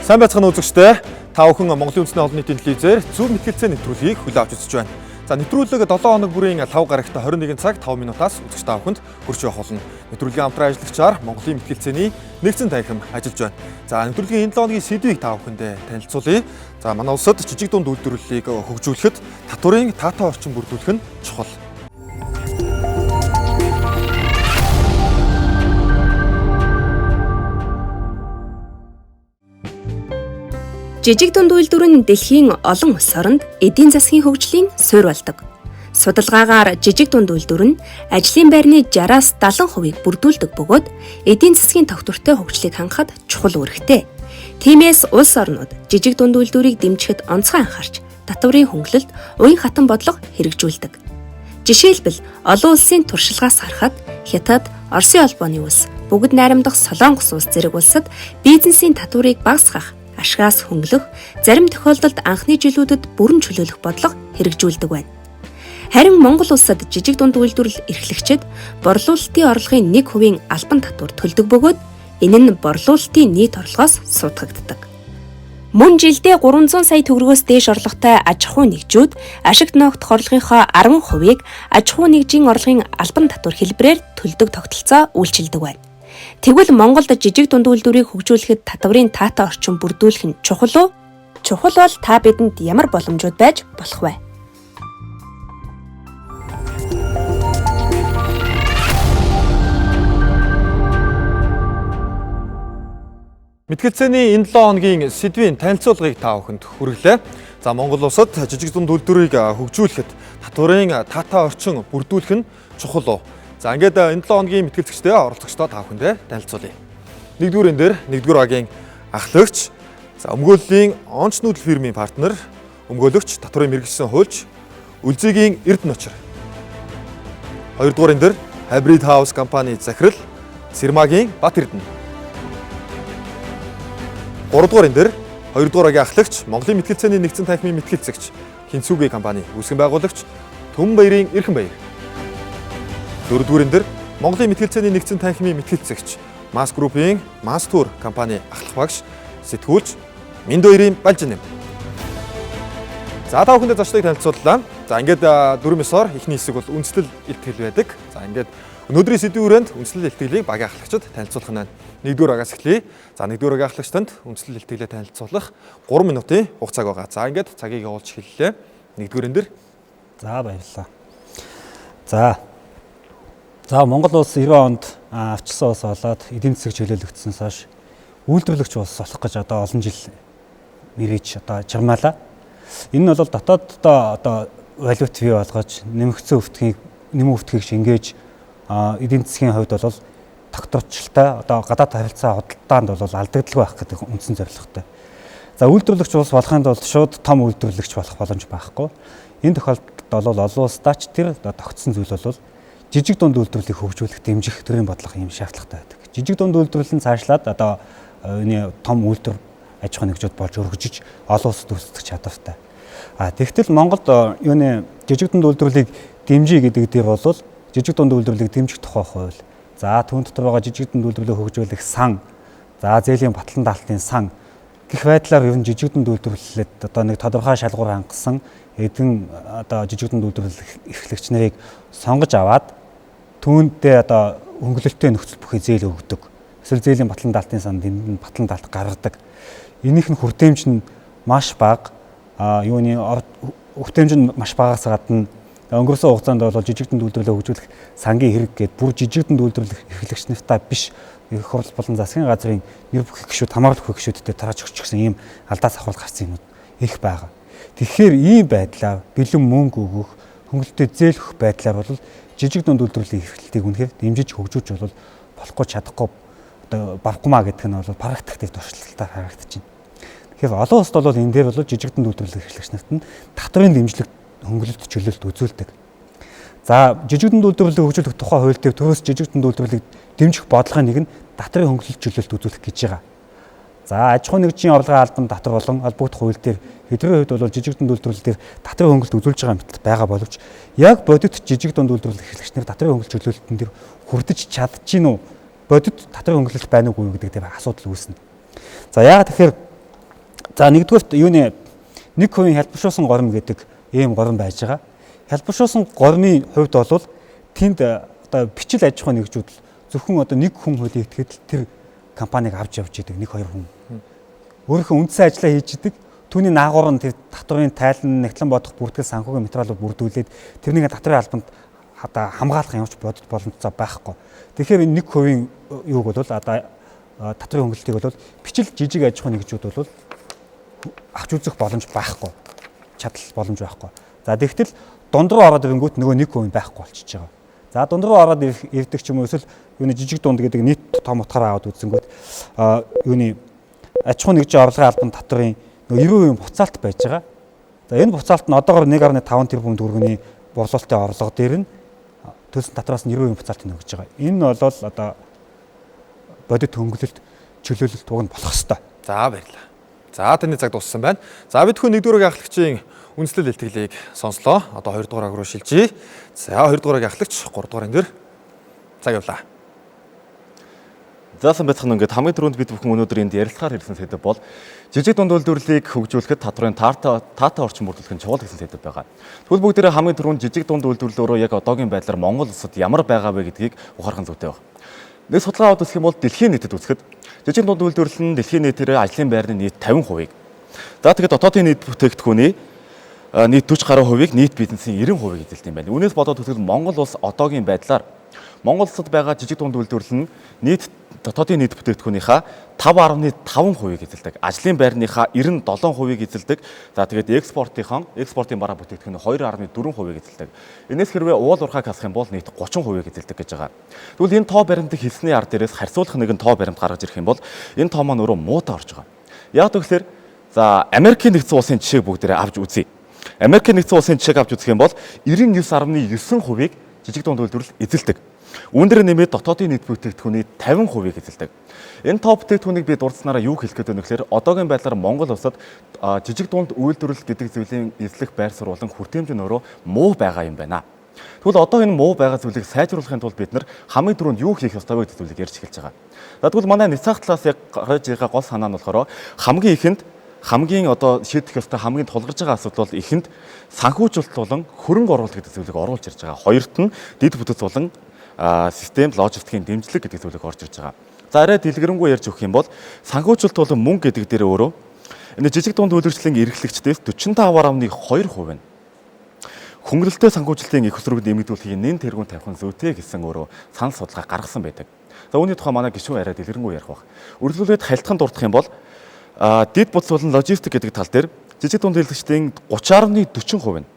Сайн байцгаана үзэгчдээ. Та бүхэн Монголын үндэсний олон нийтийн телевизээр зөв мэтгэлцээ нэвтрүүлгийг хүлээн авч үзэж байна. За нэвтрүүлэг 7 хоног бүрийн 5 гарагт 21 цаг 5 минутаас үзэгч та бүхэнд хүрч явах болно. Нэвтрүүлгийн хамтран ажиллагчаар Монголын мэтгэлцээний нэгдсэн танхим ажиллаж байна. За нэвтрүүлгийн энэ 7 хоногийн сэдвийг та бүхэндээ танилцуулъя. За манай улсад жижиг дунд үйлдвэрлэлийг хөгжүүлэхэд татварын таатай орчин бүрдүүлэх нь чухал. Жижиг дунд үйлдвэр нь дэлхийн олон улс оронд эдийн засгийн хөгжлийн суурь болдог. Судалгаагаар жижиг дунд үйлдвэр нь ажлын байрны 60-аас 70%-ийг бүрдүүлдэг бөгөөд эдийн засгийн тогтвортой хөгжлийг хангахад чухал үүрэгтэй. Тиймээс улс орнууд жижиг дунд үйлдвэрийг дэмжихэд онцгой анхаарч татварын хөнгөлөлт, уян хатан бодлого хэрэгжүүлдэг. Жишээлбэл олон улсын туршлагаас харахад Хятад, Оросын холбооны улс, бүгд найрамдах Солонгос улс зэрэг улсад бизнесийн татварыг багасгах, ашгаас хөнгөлөх, зарим тохиолдолд анхны жилүүдэд бүрэн чөлөөлөх бодлого хэрэгжүүлдэг байна. Харин Монгол улсад жижиг дунд үйлдвэрлэл эрхлэгчид борлуулалтын орлогын 1%-ийн албан татвар төлдөг бөгөөд энэ нь борлуулалтын нийт орлогоос суудгагддаг. Мөн жилдээ 300 сая төгрөгөөс дээш орлоготой аж ахуй нэгжүүд ашигт ногдох орлогынхоо 10%-ийг аж ахуй нэгжийн орлогын албан татвар хэлбэрээр төлдөг тогтолцоо үйлчилдэг байна. Тэгвэл Монголд жижиг дунд үйлдвэрийг хөгжүүлэхэд татварын таатай орчин бүрдүүлэх нь чухал уу? Чухал бол та бидэнд ямар боломжууд байж болох вэ? Мэтгэлцээний энэ 7 хоногийн сэдвийн танилцуулгыг та бүхэнд хүргэлээ. За Монгол улсад жижиг дунд үйлдвэрийг хөгжүүлэхэд татварын таатай орчин бүрдүүлэх нь чухал уу? За ингээд энэ 7 хоногийн мэтгэлцэгчдээ оролцогчдоо та бүхэндээ танилцуулъя. Нэгдүгээр энэ дээр нэгдүгээр багийн ахлагч, за өмгөөллийн онц нүүдэл фирмийн партнер, өмгөөлөгч, татварын мэргэжсэн хуульч Үлзигийн Эрдэнэ очир. Хоёрдугаар энэ дээр Hybrid House компани захирал Сэрмагийн Бат Эрдэнэ. Гуравдугаар энэ дээр хоёрдугаар багийн ахлагч, Монголын мэтгэлцээний нэгдсэн танхимын мэтгэлцэгч, Хинцүгэ компани үүсгэн байгуулагч Түмэн Баярын Эрхэн Баяр. Дөрөвдүгээр энэ дээр Монголын мэтгэлцээний нэгдсэн танхимын мэтгэлцэгч, Мас группийн Мас Тур компани ахлах багш, сэтгүүлч Минд Баярын Балжинэм. За та бүхэндээ зочдыг танилцууллаа. За ингээд дөрвөн ёсоор эхний хэсэг бол үндэслэл илтгэл байдаг. За ингээд өнөөдрийн сэдвийн хүрээнд үндэслэл илтгэлийг багийн ахлагчид танилцуулах нь байна. Нэгдүгээр багаас эхлэе. За нэгдүгээр багийн ахлагч танд үндэслэл илтгэлээ танилцуулах 3 минутын хугацааг байгаа. За ингээд цагийг явуулж эхэллээ. Нэгдүгээр энэ дэр. За баярлалаа. За Монгол улс 90 онд авчилсан улс болоод эдийн засаг чөлөөлөгдсөнөөс хойш үйлдвэрлэгч улс болох гэж одоо олон жил мэрэж одоо чармаалаа. Энэ нь бол дотооддоо одоо валют бий болгож нэмэгдсэн өвтгийг нэмэн өвтгийг шингээж эдийн засгийн хувьд бол тогтворчлолтой одоо гадаад харилцаа худалдаанд бол алдагдaltaгүй байх гэдэг үндсэн зорилготой. За үйлдвэрлэгч улс болохын тулд шууд том үйлдвэрлэгч болох боломж байхгүй. Энэ тохиолдолд бол олон улсдаа ч тэр тогтсон зүйл бол жижиг дунд үйлдвэрлэлийг хөгжүүлэх, дэмжих төрлийн бодлого юм шаардлагатай байдаг. Жижиг дунд үйлдвэрлэл нь цаашлаад одоо энэ том үйлдвэр аж ахуйн нэгжүүд болж өргөжиж олон улсад өрсөлдөх чадвартай. А тэгтэл Монголд юуны жижиг дунд үйлдвэрлэлийг дэмжиж гэдэг дээр бол жижиг дунд үйлдвэрлэлийг дэмжих тухай хууль, за түүн дотор байгаа жижиг дунд үйлдвэрлэлийг хөгжүүлэх сан, за зээлийн батлан даалтын сан гэх байдлаар ер нь жижиг дунд үйлдвэрлэлд одоо нэг тодорхой шалгуур хангасан эдэн одоо жижиг дунд үйлдвэрлэл эрхлэгч нарыг сонгож аваад түүндээ одоо хөнгөлөлттэй нөхцөл бүхий зээл өгдөг. Эсвэл зээлийн батлан даалтын санд энд нь батлан даалт гаргадаг. Энийх нь хүртээмж нь маш бага. Юуны хүртээмж нь маш багаас гадна өнгөрсөн хугацаанд бол жижиг дунд үйлдвэрлэлээ хөгжүүлэх сангийн хэрэг гээд бүр жижиг дунд үйлдвэрлэх эрхлэгч нартаа биш их хурл болон засгийн газрын нэр бүхий гишүүд, хамгаалах бүхий гишүүдтэй тарааж өгч гисэн ийм алдаа сахуул гарсан юмуд их байгаа. Тэгэхээр ийм байдлаар бэлэн мөнгө өгөх, хөнгөлөлтөд зээл өгөх байдлаар бол жижиг дунд үйлдвэрлэлийн эрхлэлтийг үнэхээр дэмжиж хөгжүүлж бол болохгүй чадахгүй одоо барахгүй маа гэдэг нь бол практик дээр туршлагатай харагдаж байна. Тэгэхээр олон улсад бол энэ дээр бол жижиг дунд үйлдвэрлэх эрхлэгч нарт нь татварын дэмжлэг хөнгөлөлт чөлөөлт үзүүлдэг. За жижиг дунд үйлдвэрлэлийг хөгжүүлэх тухай хууль дээр төрөөс жижиг дунд үйлдвэрлэлийг дэмжих бодлогын нэг нь татварын хөнгөлөлт чөлөөлт үзүүлэх гэж байгаа. За аж ахуйн нэгжийн орлогын албан татвар болон холбогдох хууль дээр хэдний хувьд бол жижиг дунд үйлдвэрлэл дээр татварын хөнгөлөлт үзүүлж байгаа мэт байгаа боловч яг бодит жижиг дунд үйлдвэрлэл эрхлэгч нар татварын хөнгөлөлт чөлөөлтөн дээр хүрдэж чадчих гин үү? Бодит татварын хөнгөлөлт байна уугүй гэдэг дээр асуудал үүснэ. За яагаад тэгэхээр За, нэгдүгээрт юуны 1% хялбаршуулсан горим гэдэг ийм горим байж байгаа. Хялбаршуулсан гормын хувьд бол тэнд одоо бичил аж ахуйн нэгжүүд зөвхөн одоо нэг хүн хуулийг итгэхэд тэр компанийг авч явж идэг, нэг хоёр хүн. Өөрийнхөө үндсэн ажлаа хийж идэг. Түүний наагур нь тэр татварын тайлан, нягтлан бодох бүртгэл, санхүүгийн материалууд бүрдүүлээд тэрнийг татварын албанд одоо хамгаалах ямарч бодит боломжтой байхгүй. Тэгэхээр энэ 1% юуг бол одоо татварын хөнгөлтийг бол бичил жижиг аж ахуйн нэгжүүд бол авч үзэх боломж байхгүй. Чадал боломж байхгүй. За, тэгтэл дунд руу ороод ирэнгүүт нөгөө 1% байхгүй болчихж байгаа. За, дунд руу ороод ирдэг ч юм уу, эсвэл юуны жижиг дунд гэдэг нийт том утгаараа аваад үзэнгүүт юуны аж ахуйн нэгжийн орлогын албан татварын нөгөө 90% буцаалт байж байгаа. За, энэ буцаалт нь одоогор 1.5 тэрбум төгрөгийн борлуулалтын орлого дээр нь төлсөн татвараас нь 90% буцаалтыг өгж байгаа. Энэ нь бол одоо бодит хөнгөлөлт, чөлөөлөлт уг нь болох ёстой. За, баярлалаа. За, таны цаг дууссан байна. За, бид хүн нэгдүгээр ахлагчийн үндэслэл илтгэлийг сонслоо. Одоо хоёрдугаар анги руу шилжийе. За, хоёрдугаар ахлагч 3 дугаар анги дээр цаг явлаа. За, сайн байцгаана. Ингээд хамгийн түрүүнд бид бүхэн өнөөдөр энд ярилцахаар ирсэн сэдэв бол жижиг дунд үйлдвэрлэлийг хөгжүүлэхэд татварын таатай орчин бүрдүүлэх нь чухал гэсэн сэдэв байгаа. Тэгвэл бүгдээрээ хамгийн түрүүнд жижиг дунд үйлдвэрлэл өөрөө яг одоогийн байдлаар Монгол улсад ямар байгаа вэ гэдгийг ухаарах нь зүйтэй байна. Нэг судалгаа аваад үзэх юм бол дэлхийн нийтэд үзэхэд жижиг дунд үйлдвэрлэл нь дэлхийн нийтээр ажлын байрны нийт 50%-ийг. За, тэгээд дотоодын нийт бүтээгдэхүүний нийт 40 гаруй хувийг, нийт бизнесийн 90%-ийг эзэлдэг юм байна. Үүнээс бодоод үзэхэд Монгол улс одоогийн байдлаар Монгол улсад байгаа жижиг дунд үйлдвэрлэл нь нийт дотоодын нийт бүтээгдэхүүнийхээ 5.5%-ийг эзэлдэг. Ажлын байрныхаа 97%-ийг эзэлдэг. За, тэгээд экспортын бараа бүтээгдэхүүний 2.4%-ийг эзэлдэг. Энээс хэрвээ уул уурхайг хасах юм бол нийт 30%-ийг эзэлдэг гэж байгаа. Тэгвэл энэ тоо баримтыг хэлсний ар дээрээс харьцуулах нэгэн тоо баримт гаргаж ирэх юм бол энэ тоо маань өөрөө муутай орж байгаа. Яг тэгэхээр, за, Америкийн нэгдсэн улсын жишээг бүгдээрээ авч үзье. Америкийн нэгдсэн улсын жишээг авч үзэх юм бол 99.9%-ийг жижиг дунд үйлдвэрлэл эзэлдэг. Үүн дээр нэмээд дотоодын нийт бүтээгдэхүүний 50%-ийг эзэлдэг. Энэ тоо бүтээгдэхүүнийг би дурдсанараа юу хэлэх гээд байна гэхээр одоогийн байдлаар Монгол улсад жижиг дунд үйлдвэрлэл гэдэг зүйлийн эзлэх байр суурь болон хүртээмж нь өөрөө муу байгаа юм байна. Тэгвэл одоо энэ муу байгаа зүйлийг сайжруулахын тулд бид нар хамгийн түрүүнд юу хийх ёстой вэ гэдэг зүйлийг ярьж эхэлж байгаа. За, тэгвэл манай няцаах талаас яг гаргаж байгаа гол санаа нь болохоор хамгийн ихэнд хамгийн одоо шийдэх ёстой, хамгийн тулгарч байгаа асуудал бол эхэнд санхүүжилт болон хөрөнгө оруулалт гэдэг зүйлийг оруулж ирж байгаа. Хоёрт нь дэд бүтэц болон систем логистикийн дэмжлэг гэдэг зүйлийг орж ирж байгаа. За, арай дэлгэрэнгүй ярьж өгөх юм бол санхүүжилт болон мөнгө гэдэг дээр өөрөө энэ жижиг дунд үйлдвэрлэлийн эрхлэгчдээс 45.2% нь хөнгөлөлттэй санхүүжилтийн эх үүсвэрийг нэмэгдүүлэхийг нэн тэргүүн тавих нь зүйтэй гэсэн өөрөө санал судалгаа гаргасан байдаг. За, үүний тухай манай гишүүн арай дэлгэрэнгүй ярих байх. Үргэлжлүүлээд хальтхан дурдах юм бол дэд бүтэц болон логистик гэдэг тал дээр жижиг дунд үйлдвэрлэгчдийн 30.40% нь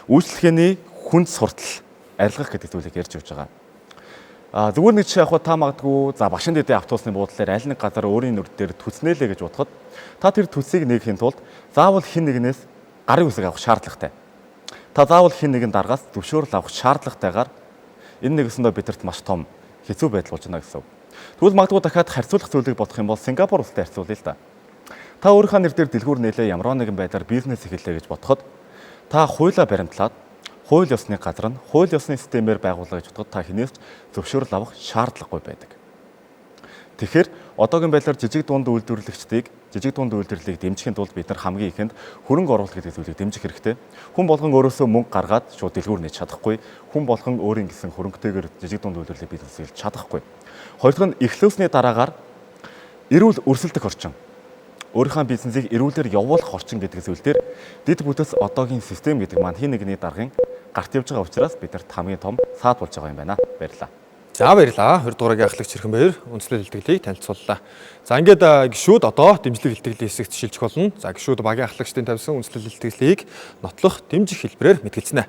үйлчлэгээний хүнд суртал арилгах гэдэг зүйлийг ярьж өгч байгаа. Зүгээр нэг жишээ авах, та магадгүй, за, багшин дэдийн автобусны буудлаар аль нэг газар өөрийн нүд дээр төснөлээ гэж бодоход та тэр төсийг нээхийн тулд заавал хэн нэгнээс гарын үсэг авах шаардлагатай. Та заавал хэн нэгэн даргаас зөвшөөрөл авах шаардлагатайгаар энэ нэгэсэндээ бидэрт маш том хэцүү байдал болж байна гэсэн үг. Тэгвэл магадгүй дахиад харьцуулах зүйлийг бодох юм бол Сингапур улстай харьцуулъя л да. Та өөрийнхөө нэр дээр дэлгүүр нээлээ ямар нэгэн байдлаар бизнес эхэллээ гэж бодоход та хуулиа баримтлаад хууль ёсны газар нь хууль ёсны системээр байгууллаа гэж бодоход та хэнээс ч зөвшөөрөл авах шаардлагагүй байдаг. Тэгэхээр одоогийн байдлаар жижиг дунд үйлдвэрлэгчдийг, жижиг дунд үйлдвэрлэлийг дэмжихийн тулд бид нар хамгийн ихэнд хөрөнгө оруулалт гэдэг зүйлийг дэмжих хэрэгтэй. Хүн болгон өөрөөсөө мөнгө гаргаад шууд дэлгүүр нээж чадахгүй. Хүн болгон өөрийн гэсэн хөрөнгөтэйгээр жижиг дунд үйлдвэрлэлийн бизнес эхэлж чадахгүй. Хоёр дахь нь эхлүүлсний дараагаар эрүүл өрсөлдөх орчин, өөрийнхөө бизнесийг эрүүлэр явуулах орчин гэдэг зүйл дээр дэд бүтэц одоогийн систем гэдэг маань хин нэгний даргын гарт явж байгаа учраас бидэрт хамгийн том саад болж байгаа юм байна. Баярлалаа. За, баярлалаа. 20 дугаарыг ахлагч Хэрхэн баяр үндэслэл илтгэлийг танилцууллаа. За, ингээд гишүүд одоо дэмжлэг илтгэлийн хэсэгт шилжих болно. За, гишүүд багийн ахлагчдын тавьсан үндэслэл илтгэлийг нотлох, дэмжих хэлбэрээр мэтгэлцэнэ.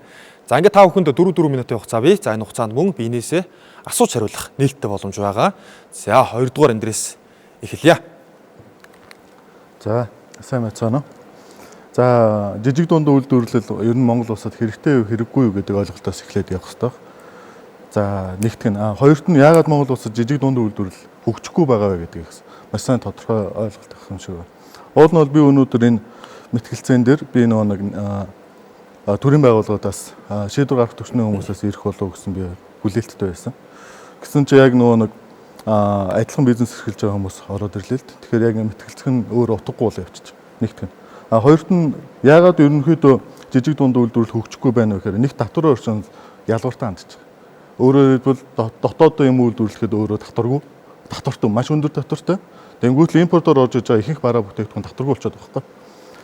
За, ингээд та бүхэнд 4 4 минутын хугацаа бий. За, энэ хугацаанд мөн биенээсээ асууж хариулах нээлттэй боломж байгаа. За, 2 дугаар андрээс эхэлье. За, сайн байцгаана уу? За, жижиг дунд үйлдвэрлэл ер нь Монгол улсад хэрэгтэй юу, хэрэггүй юу гэдэг ойлголтоос эхлээд явах хэрэгтэй. За, нэгтгэх нь, хоёрт нь яагаад Монгол улсад жижиг дунд үйлдвэрлэл хөгжихгүй байгаа вэ гэдгийг маш сайн тодорхой ойлголт авах юм шиг байна. Уул нь бол би өнөөдөр энэ мэтгэлцээн дээр би нөгөө нэг төрийн байгууллагуудаас шийдвэр гаргах түвшний хүмүүсээс ирэх болов гэсэн би хүлээлттэй байсан. Гэсэн чи яг нөгөө нэг адилхан бизнес эрхэлж байгаа хүмүүс ороод ирлээ л дээ. Тэгэхээр яг мэтгэлцэх нь өөр утгагүй бол явчих. Нэгтгэн. А хоёрт нь яагаад ерөнхийдөө жижиг дунд үйлдвэрлэл хөгжихгүй байна вэ гэхээр нэг татварын орчин ялгууртай хандж байгаа. Өөрөөр хэлбэл дотоод юм үйлдвэрлэхэд өөрөө татваргүй, татвартай маш өндөр татвартай. Тэнгүүт л импортоор орж иж байгаа ихэнх бараа бүтээгдэхүүн татваргүй болчиход байгаа байхгүй.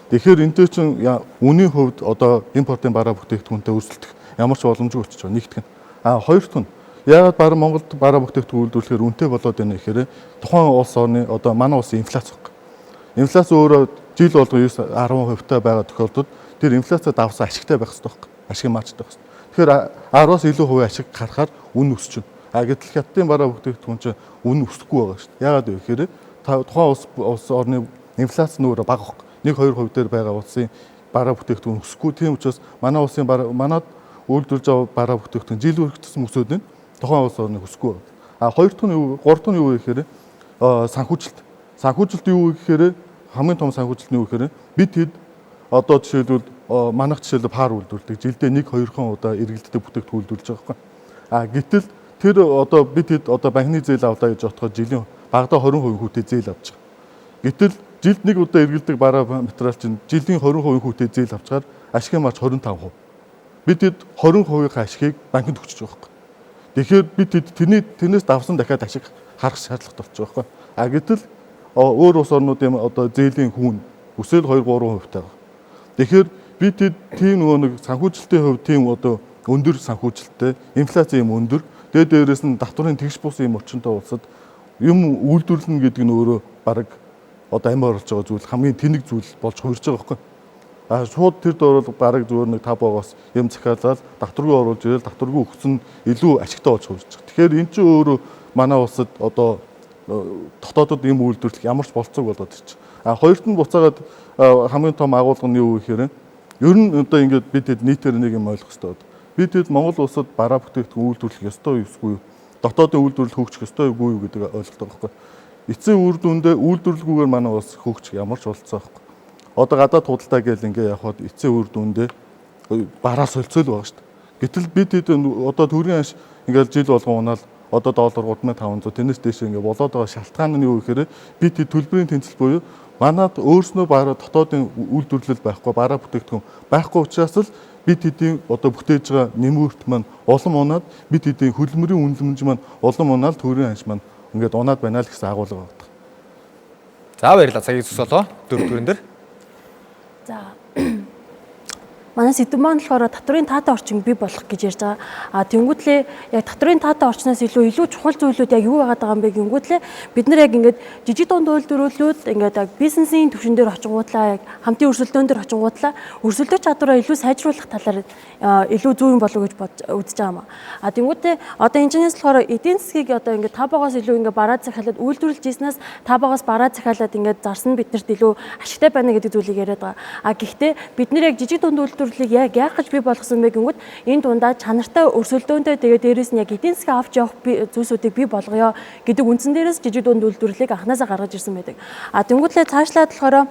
Тэгэхээр энтэй чинь үнийн хувьд одоо импортын бараа бүтээгдэхүүнтэй өрсөлдөх ямар ч боломжгүй болчихж байгаа нэгтгэн. А хоёрт нь яагаад бараа Монголд бараа бүтээгдэхүүн үйлдвэрлэхээр үнэтэй болоод байна гэхээр тухайн улс орны одоо манай улсын инфляц байхгүй. Инфляц өөрөө жил болгон 9 10% та байгаа тохиолдолд тэр инфляцаа давсан ашигтай байх хэрэгтэй байхгүй. Ашиг маржтай байх хэрэгтэй. Тэгэхээр 10-аас илүү хувийн ашиг гарахаар үн өсч байна. А гэтэл хятадын бараа бүтээгдэхүүн чинь үн өсөхгүй байгаа шүү дээ. Яагаад вэ гэхээр тухайн улс орны инфляц нь өөрөө бага байхгүй. 1-2% дээр байгаа улсын бараа бүтээгдэхүүн өсөхгүй. Тийм учраас манай улсын бараа манад үйлдвэрлэж байгаа бараа бүтээгдэхүүн жил үргэлжлэсэн өсөөд байна. Тухайн улс орны өсөхгүй байна. А хоёр дахь нь юу, гурав дахь нь юу вэ гэхээр санхүүжилт. Санхүүжилт юу вэ гэхээр хамгийн том санхүүжилт нь юу гэхээр бид хэд одоо жишээлбэл манайх жишээлбэл пар үйлдвэрлэдэг. Жилдээ 1-2 удаа эргэлддэг бүтээгдэхүүн үйлдвэрлэж байгаа байхгүй. А гэтэл тэр одоо бид хэд одоо банкны зээл авлаа гэж бодоход жилийн багадаа 20% хүүтэй зээл авч байгаа. Гэтэл жилд нэг удаа эргэлдэг бараа материал чинь жилийн 20% хүүтэй зээл авчгаар ашигын марж 25%. Бид хэд 20%-ийн ашигыг банкнд өгчөж байгаа байхгүй. Тэгэхээр бид хэд тэрнээс давсан дахиад ашиг харах шаардлагатай болчих байхгүй. А гэтэл өөр улс орнуудын одоо зээлийн хүүн өсөөл 2-3% байгаа. Тэгэхээр бид хэд тийм нөгөө нэг санхүүжилтийн хувьд тийм одоо өндөр санхүүжилттэй, инфляц юм өндөр, тэгээ дээрээс нь татварын тэгш бус юм орчинтой улсад юм үйлдвэрлэнэ гэдэг нь өөрөө бараг одоо амь оруулж байгаа зүйл хамгийн тэнэг зүйл болж хувирч байгаа байхгүй. А шууд тэр доор бараг зүгээр нэг 5 боогоос юм захиалаад татваргүй оруулж ирэл татваргүй өгсөн илүү ашигтай болж хувирч байгаа. Тэгэхээр эн чинь өөрөө манай улсад одоо дотоодод юм үйлдвэрлэх ямар ч болцоог болоод ирчих. А хоёрт нь буцаагаад хамгийн том агуулга нь юу вэ гэхээр ер нь одоо ингээд бид хэд нийтээр нэг юм ойлгох хэрэгтэй байна. Бид хэд Монгол улсад бараа бүтээгдэхүүн үйлдвэрлэх ёстой ёсгүй юу? Дотоодын үйлдвэрлэл хөгжих ёстой үгүй юу гэдэг ойлголт байгаа байхгүй. Эцсийн үр дүндээ үйлдвэрлэлгүйгээр манай улс хөгжих ямар ч болцоо байхгүй. Одоо гадаад худалдаа гээл ингээ явхад эцсийн үр дүндээ бараа солилцоол байгаа шүү дээ. Гэтэл бид хэд одоо төгрөгийн ханш ингээл жил болгон унаал одоо доллар 3500 тэрнээс дээш ингээ болоод байгаа шалтгаан нь юу гэхээр бид хэд төлбөрийн тэнцэл буюу манад өөрснөө бараа дотоодын үйлдвэрлэл байхгүй, бараа бүтээгдэхүүн байхгүй учраас л бид хэдийн одоо бүтээж байгаа нэмүүрт маань улам унаад бид хэдийн хөдөлмөрийн үнэлэмж маань улам унаал төгрөгийн ханш маань ингээд унаад байна л гэсэн агуулга байна. За баярлалаа. Цагийг зөксөлөө. Дөрөвдүгээр дээр. За манай сэдэв маань болохоор татварын таатай орчин бий болох гэж ярьж байгаа. А тэнгуүтлээ яг татварын таатай орчноос илүү чухал зүйлүүд яг юу байгаад байгаа юм бэ гингүүтлээ бид нар яг ингээд жижиг дунд үйлдвэрлэлүүд ингээд яг бизнесийн түвшин дээр очингуутлаа яг хамтын өрсөлдөөн дээр очингуутлаа өрсөлдөх чадвараа илүү сайжруулах талаар илүү зөв юм болов уу гэж бодож үзэж байгаа юм. А тэнгуүтээ одоо энэ чинээс болохоор эдийн засгийг одоо ингээд табагаас илүү ингээд бараа захиалаад үйлдвэрлэж ийснээс табагаас бараа захиалаад ингээд зарсан биднэрт илүү ашигтай байна гэдэг зүйлийг яриад байгаа. А гэхдээ бид нар яг жижиг дунд үйлдвэрлэлийг яг яах гэж бий болгосон бэ гингүүд энэ дундаа чанартай өрсөлдөөнтэй тэгээ дээрээс нь яг эдийн засгаа авч явах зүйлсүүдийг бий болгоё гэдэг үндсэн дээрээс жижиг дунд үйлдвэрлэлийг анханасаа гаргаж ирсэн байдаг. А тэнгуүтлээ цаашлаад болохоор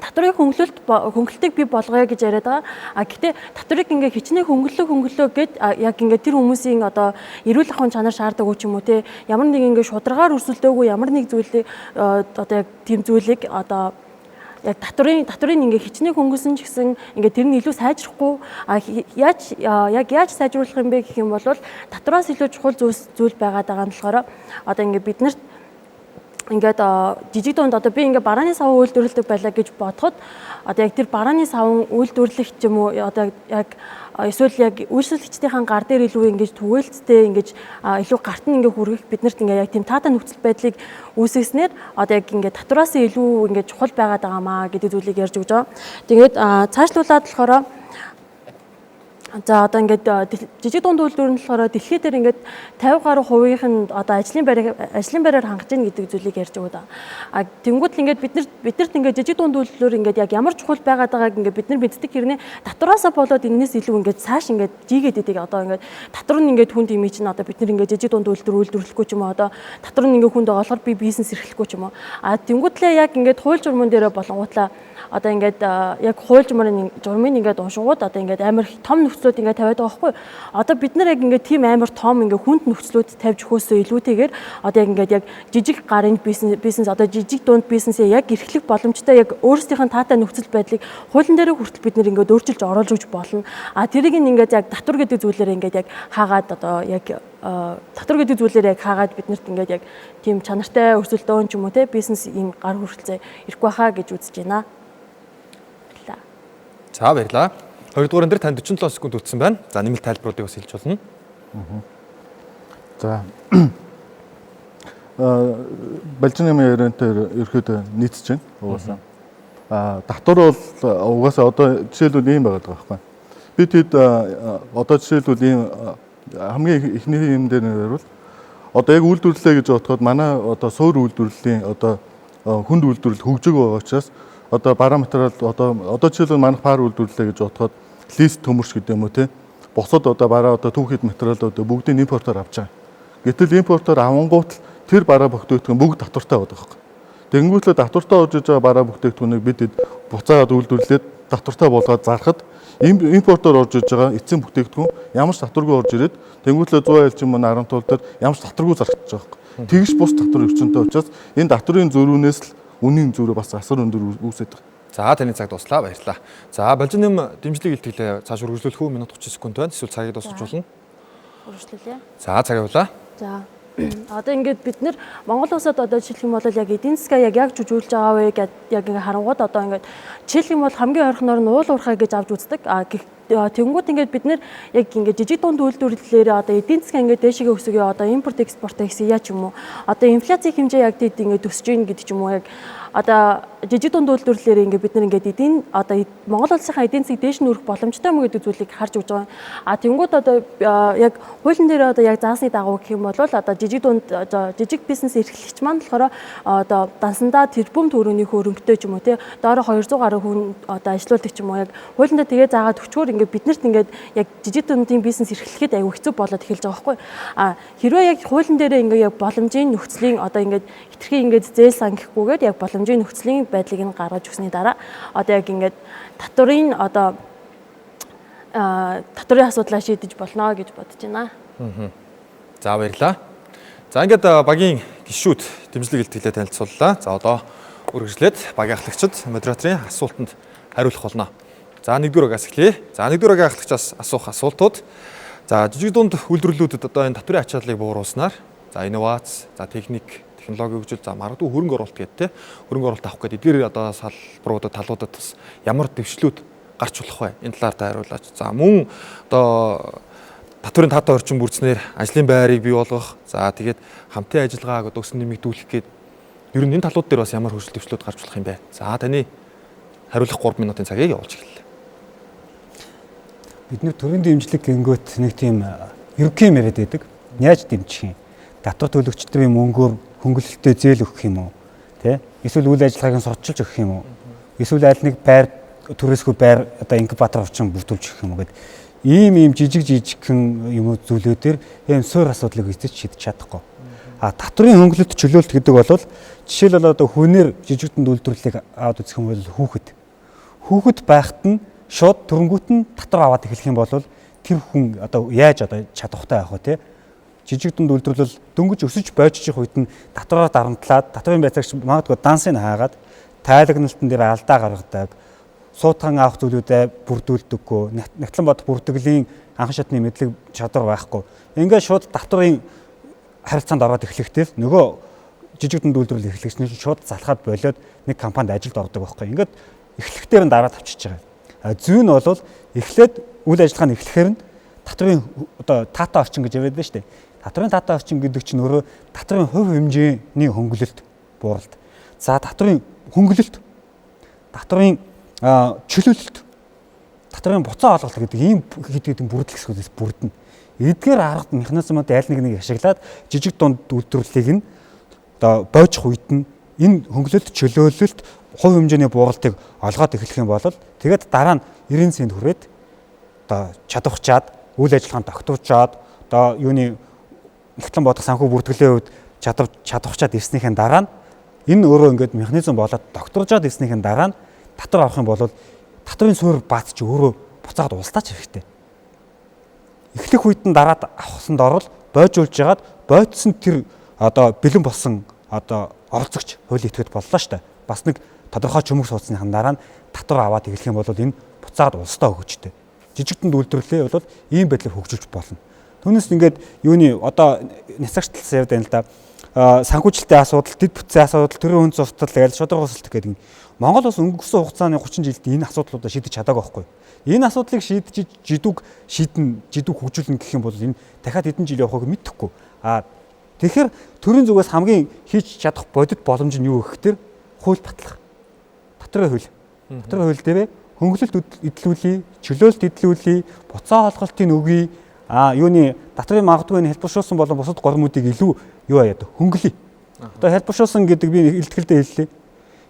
татврын хөнгөлөлтийг бий болгоё гэж яриад байгаа. А гэхдээ татврыг ингээ хичнээн хөнгөлөө гэд яг ингээ тэр хүмүүсийн одоо эрүүл ахуйн чанар шаарддаг ч юм уу те ямар нэг ингээ шударгаар өрсөлдөөгүй ямар нэг зүйлийг одоо яг тийм зүйлийг одоо яг татврын ингээ хичнээн хөнгөсөн ч гэсэн ингээ тэр нь илүү сайжрахгүй яаж яг яаж сайжруулах юм бэ гэх юм бол татвараас илүү чухал зүйл байгаад байгаа нь болохоор одоо ингээ биднэрт ингээд жижиг дунд одоо би ингээ барааны савн үйлдвэрлэдэг байлаа гэж бодоход одоо яг тэр барааны савн үйлдвэрлэх ч юм уу одоо яг эсвэл яг үйлчлэгчдийн гар дээр илүү ингэж түгээлттэй ингэж илүү гарт нь ингээ хүргэх биднэрт ингээ яг тийм таатай нөхцөл байдлыг үүсгэснээр одоо яг ингээ татвараас илүү ингээ чухал байгаад байгаамаа гэдэг зүйлийг ярьж өгч байгаа. Тэгээд цаашлуулад болохоор за одоо ингээд жижиг дунд үйлдвэр нь болохоор дэлхий дээр ингээд 50 гаруй хувийнх нь одоо ажлын байраар хангаж гин гэдэг зүйлийг ярьж байгаа. А тэнгуут л ингээд биднэрт ингээд жижиг дунд үйлдвэр ингээд яг ямар чухал байгаад байгааг ингээд бид нар мэддэг хэрнээ татвараасаа болоод энэс илүү ингээд цааш ингээд жигээд идэг. Одоо ингээд татвар нь ингээд хүн тимээ чинь одоо бид нар ингээд жижиг дунд үйлдвэр үйлдвэрлэхгүй ч юм уу одоо татвар нь ингээд хүнд байгаа болохоор би бизнес эрхлэхгүй ч юм уу. А тэнгуут л яг ингээд хууль журман дээрээ болонгуутлаа Одоо ингээд яг хууль журмын журмын ингээд уншингууд одоо ингээд амар том нөхцлүүд ингээд тавиад байгаа байхгүй. Одоо бид нар яг ингээд тийм амар том ингээд хүнд нөхцлүүд тавьж өгөхөөсөө илүүтэйгээр одоо яг ингээд яг жижиг гарын бизнес одоо жижиг дунд бизнесээ яг эрхлэх боломжтой яг өөрсдийнх нь таатай нөхцөл байдлыг хуулийн дээр хүртэл бид нар ингээд өөрчилж оруулж өгч болно. А тэрийг ингээд яг татвар гэдэг зүйлээр ингээд яг хаагаад одоо яг татвар гэдэг зүйлээр яг хаагаад биднэрт ингээд яг тийм чанартай өрсөлдөөн ч юм уу те бизнес ийм гар хүрэлцээ ирэхгүй хаа гэж үзэж байна. Баярлалаа. За баярлалаа. Хоёрдугаар энэ дээр танд 47 секунд үлдсэн байна. За нэмэлт тайлбаруудыг бас хэлж болно. За Балжин намын яриантай ерөөхдөө нийцэж байна. Угаасаа. Татвар бол угаасаа одоо жишээлбэл ийм байгаад байгаа байхгүй. Бид хэд одоо жишээлбэл ийм хамгийн эхний юм дээр нэрвэл одоо яг үйлдвэрлэлээ гэж бодоход манай одоо суур үйлдвэрлэлийн одоо хүнд үйлдвэрлэл хөгжөөг байгаа учраас одоо бараа материал одоо жишээлбэл манайх пар үйлдвэрлэлээ гэж бодоход лист төмөрч гэдэг юм уу те бусад одоо бараа одоо түүхийд материалууд бүгдийг импортоор авч байгаа. Гэтэл импортоор авангуут тэр бараа бүтээгдэхүүн бүгд татвартай байдаг байхгүй. Тэнгүүтлээ татвартай орж иж байгаа бараа бүтээгдэхүүнийг бид буцаагаад үйлдвэрлээд татвартай болгоод зархад импортоор орж иж байгаа эцсийн бүтээгдэхүүн ямар ч татваргүй орж ирээд тэнгүүтлээ 100 айл ч юм уу 10 тул дээр ямар ч татваргүй зарагдчих байгаа байхгүй. Тэгш бус татвар өвчнөд учраас энэ татврын зөрүүнээс л үнийн зөрүү бас асар өндөр үүсээд байгаа. За таны цаг дуслаа, баярлалаа. За Балжин нэм дэмжлэг илтгэлээ цааш үргэлжлүүлэх үү? Минут 30 секунд байна. Эсвэл цагийг дуусгах болно. Үргэлжлүүлье. За цаг явуулаа. За одоо ингээд бид нэр Монгол улсад одоо жишээлх юм бол яг эдийн засгаа яг яг жүжүүлж байгаа вэ гэд яг ингээд харангууд одоо ингээд жишээлх юм бол хамгийн ойрхоноор нь уул уурхай гэж авч үздэг. А тэгэнгүүт ингээд бид нэр яг ингээд жижиг дунд үйлдвэрлэлээр одоо эдийн засгаа ингээд дээшгээ өсгөе, одоо импорт экспортоо хийсье ч юм уу. Одоо инфляцийн хэмжээ яг тэд ингээд өсөж гин гэдэг ч юм уу, яг одоо жижиг дунд үйлдвэрлэлээр ингээд бид нар ингээд эдийн одоо Монгол улсынхаа эдийн засгийг дээш нь өрөх боломжтой юм гэдэг зүйлийг харж өгч байгаа. А тэнгууд одоо яг хуулийн дээр одоо яг заасны дагуу гэх юм бол одоо жижиг дунд одоо жижиг бизнес эрхлэгч маань болохоор одоо дансандаа тэрбум төгрөгийн хөрөнгөтэй ч юм уу те доороо 200 гаруй хүн одоо ажилуулдаг ч юм уу, яг хуулиндаа тэгээ заагаад өчгөр ингээд биднэрт ингээд яг жижиг дундын бизнес эрхлэхэд аюу хэцүү болоод эхэлж байгаа байхгүй. А хэрвээ яг хуулийн дээрээ ингээд яг боломжийн нөхцөлийн одоо ингээд хитрхи ингээд зээл сан гэхгүйгээр яг боломжийн нөхцөлийн байдлыг нь гаргаж өгсөний дараа одоо яг ингээд татврын одоо татврын асуудлаа шийдэж болно гэж бодож байна. За баярлалаа. За ингээд багийн гишүүд дэмжлэг илтгэлээ танилцууллаа. За одоо үргэлжлээд багийн ахлагчид модераторын асуултанд хариулах болно. За нэгдүгээр багаас эхлэе. За нэгдүгээр багийн ахлагчаас асуух асуултууд. За жижиг дунд үйлдвэрлэлүүдэд одоо энэ татврын ачааллыг бууруулснаар за инновац, за техник, технологийн хөгжил, за магадгүй хөрөнгө оруулалт гэдэг те хөрөнгө оруулалт авах гэдэг эдгээр одоо салбаруудад талуудад бас ямар дэвшлүүд гарч болох вэ? Энэ талаар та хариулаач. За мөн одоо татврын таатай орчин бүрдснээр ажлын байрыг бий болгох, за тэгээд хамтын ажиллагааг одоо өсөн нэмэгдүүлэх гээд ер нь энэ талууд дээр бас ямар хөгжил дэвшлүүд гарч болох юм бэ? За таны хариулах 3 минутын цагийг явуулж эхэллээ. Бид нэг төрийн дэмжлэг гингүүт нэг тийм ерөнхий юм яриад байдаг. Яаж дэмжих юм? Татвар төлөгчдийн мөнгөөр хөнгөлөлтөй зээл өгөх юм уу? Тэ? Эсвэл үйл ажиллагааг нь сурталчилж өгөх юм уу? Эсвэл аль нэг байр төрөөсгүй байр одоо инкубатор орчин бүрдүүлж өгөх юм уу гэд ийм жижиг жижигхэн юм зүйлүүдээр ийм суур асуудлыг эзэж шийдэж чадахгүй. А татврын хөнгөлөлт чөлөөлт гэдэг бол жишээлбэл одоо хүнээр жижиг дунд үйлдвэрлэлийг аваад үзэх юм бол хүүхэд байхад нь шууд төрөнгүүт нь татвар аваад эхлэх юм бол тэр хүн одоо яаж одоо чадвартай байх вэ те? Жижиг дунд үйлдвэрлэл дөнгөж өсөж бойжчих үед нь татвараар дарамтлаад татврын байцаагч магадгүй дансыг хаагаад тайлагналтан дээр алдаа гаргадаг, суутхан авах зүйлүүдээ бүрдүүлдэггүй, нягтлан бодох бүртгэлийн анхан шатны мэдлэг чадвар байхгүй. Ингээд шууд татврын харилцаанд ороод эхлэхдээ нөгөө жижиг дунд үйлдвэрлэл эрхлэгч нь шууд залхаад болиод нэг компанид ажилд ордог байхгүй. Ингээд эхлэхдээ нь дараад авчиж байгаа. Зүй нь бол эхлээд үйл ажиллагаа нь эхлэхээр нь татврын одоо таатай орчин гэж яриад байна шүү дээ. Татврын таатай орчин гэдэг чинь өөрөө татврын хувь хэмжээний хөнгөлөлт бууралт. За татврын хөнгөлөлт, татврын чөлөөлөлт, татврын буцаа олголт гэдэг ийм хэд хэдэн бүрдэл хэсгүүдээс бүрдэнэ. Эдгээр арга механизмууд аль нэг нэг ашиглаад жижиг дунд үйлдвэрлэлийг нь одоо бойжих үед нь энэ хөнгөлөлт, чөлөөлөлт, хувь хэмжээний бууралтыг олгоод эхлэх юм бол тэгээд дараа нь 90 цент хүрээд одоо чадварчаад үйл ажиллагаанд тогтворчоод одоо юуны нэгтлэн бодох санхүү бүртгэлийн хувьд чадварчаад ирснийхэн дараа нь энэ өөрөө ингээд механизм болоод тогтворжоод ирснийхэн дараа нь Татвар авах юм бол татварын суурь бааз чи өөрөө буцаагаад улсдаач хэрэгтэй. Эхлэх үед нь дараад авахсанд орвол бойжуулж ягаад бойтсон тэр одоо бэлэн болсон одоо оролцогч хуулийн этгээд боллоо шүү дээ. Бас нэг тодорхой чөмөг сууцсныхан дараа нь татвар аваад эхлэх юм бол энэ буцаагаад улсдаа өгөөчтэй. Жижиг дунд үйлдвэрлэлээ бол ийм байдлаар хөгжүүлж болно. Түүнээс ингээд юуны одоо няцаагч талаас яваад байна л да. Санхүүжилтийн асуудал, дэд бүтцийн асуудал, төрийн хүн зуртал, тэгэл шударга хусалт гэдэг. Монгол улс өнгөрсөн хугацааны 30 жилд энэ асуудлуудаа шийдэж чадаагүй байхгүй. Энэ асуудлыг шийдэж жидүүг шийдэн, жидүүг хөгжүүлнэ гэх юм бол энэ дахиад хэдэн жил явахыг мэдэхгүй. Тэгэхээр төрийн зүгээс хамгийн хийж чадах бодит боломж нь юу гэхээр хууль батлах. Татварын хууль. Татварын хууль дээрээ хөнгөлөлт эдлүүлье, чөлөөлт эдлүүлье, буцаа олголтын өгье, юуны татварын магадгүй энэ хэлбэршүүлсэн болон бусад гормуудыг илүү юу аяад хөнгөлье. Одоо хэлбэршүүлсэн гэдэг би илтгэлдээ хэллээ.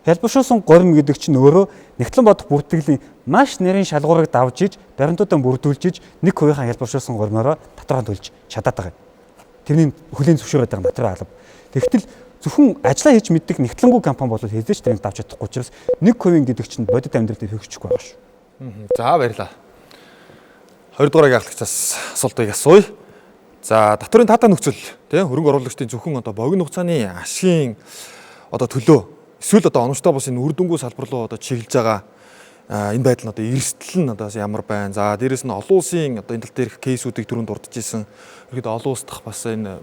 Хэлбэршүүлсэн горим гэдэг чинь өөрөө нэгтлэн бодох бүртгэлийн маш нарийн шалгуурыг давж иж баримтуудаа бүрдүүлж иж 1%-ийн хэлбэршүүлсэн гормоороо татвараа төлж чадаад байгаа юм. Тэрний хүлээн зөвшөөрөөд байгаа татварын алба. Тэгтэл зөвхөн ажиллаа хийж мэддэг нэгтлэнгүй компани бол хэзээ ч тэрийг давж чадахгүй учраас 1% гэдэг чинь бодит амьдрал дээр хэрэгжихгүй байгаа шүү. За баярлалаа. 20 дугаар ахлагчаас асуултыг асууя. За татварын таатай нөхцөл тийм хөрөнгө оруулагчдын зөвхөн одоо богино хугацааны ашигын одоо төлөө эсвэл одоо оновчтой бус энэ үр дүнгүй салбар руу одоо чиглэж байгаа энэ байдал нь одоо эрсдэл нь одоо ямар байна. За дээрэс нь олон улсын одоо энэ тал дээрх кейсүүдийг түрүүнд дурдж ирсэн. Ерхэд олон улс дахь бас энэ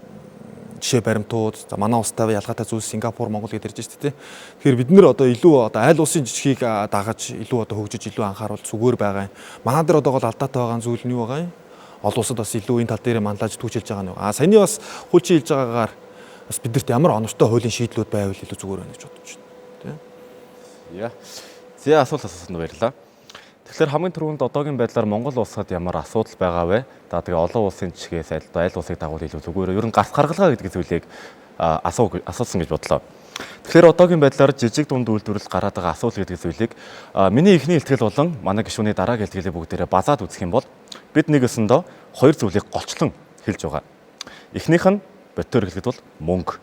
жишээ баримтууд, за манай улстай ялгаатай зүйлс Сингапур, Монгол гэдээ ярьж шүү дээ. Тэгэхээр бид нэр одоо илүү одоо айл улсын жишгийг дагаж илүү одоо хөгжиж илүү анхааруул зүгээр байгаа юм. Манай дээр одоо гол алдаатай байгаа зүйл нь юу байгаа юм? Олон улсад бас илүү энэ тал дээр манлайж түүчилж байгаа нь юу? А саяны бас хуульчин хэлж байгаагаар бас бидэрт ямар оновчтой хуулийн шийдлүүд байвал илүү зүгээр байна гэж бодож байна. Тэ? Яа. За асуулт асуусанд баярлалаа. Тэгэхээр хамгийн түрүүнд одоогийн байдлаар Монгол улсад ямар асуудал байгаа вэ? За тэгээ олон улсын жишгээс аль улсыг дагуул илүү зүгээр. Ер нь гарц гаргалгаа гэдэг зүйлийг асуусан гэж бодлоо. Тэгэхээр одоогийн байдлаар жижиг дунд үйлдвэрлэл гараад байгаа асуудал гэдэг зүйлийг миний эхний илтгэл болон манай гишүүний дараагийн илтгэлийг бүгдээрээ базаад үзэх юм бол бид нэг өсөндөө хоёр зүйлийг голчлон хэлж байгаа. Эхнийх нь бодитоор хэлэхэд бол мөнгө.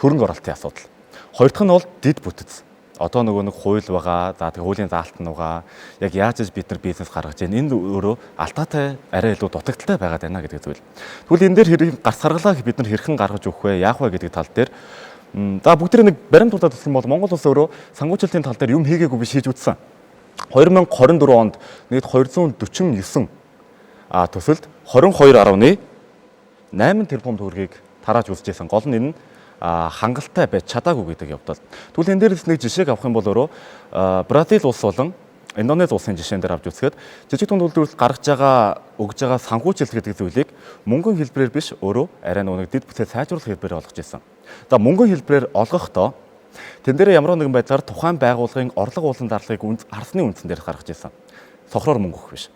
Хөрөнгө оруулалтын асуудал. Хоёр дахь нь бол дэд бүтэц. Одоо нөгөө нэг хууль байгаа, за тэгээ хуулийн заалт нь байгаа. Яг яаж бид нар бизнес гаргаж байна. Энэ өөрөө алдаатай арай илүү дутагдaltaй байгаад байна гэдэг зүйл. Тэгвэл энэ дээр хэрэг гарц гаргалаа бид нар хэрхэн гаргаж өгөх вэ? Яах вэ гэдэг тал дээр за бүгд нэг баримт дурдаад үзэх юм бол Монгол улс өөрөө санхүүжилтийн тал дээр юм хийгээгүй биш хийж үзсэн. 2024 онд нийт 249 төсөлд 22.8 тэрбум төгрөгийг тарааж үзчихсэн. Гол нь энэ нь хангалттай байж чадаагүй гэдэг явдал. Тэгвэл энэ дээрээс нэг жишээг авах юм бол өөрөө Бразил улс болон Индонез улсын жишээн дээр авч үзэхэд жижиг дунд үйлдвэрлэл гаргаж байгаа өгж байгаа санхүүжилт гэдэг зүйлийг мөнгөн хэлбэрээр биш өөрөө арай нэг дэд бүтээ сайжруулах хэлбэрээр олгож ирсэн. За мөнгөн хэлбэрээр олгохдоо тэн дээр ямар нэгэн байдлаар тухайн байгууллагын орлого уулан зарлагыг харсны үндсэн дээр гаргаж ирсэн. Цохроор мөнгө өгөх биш.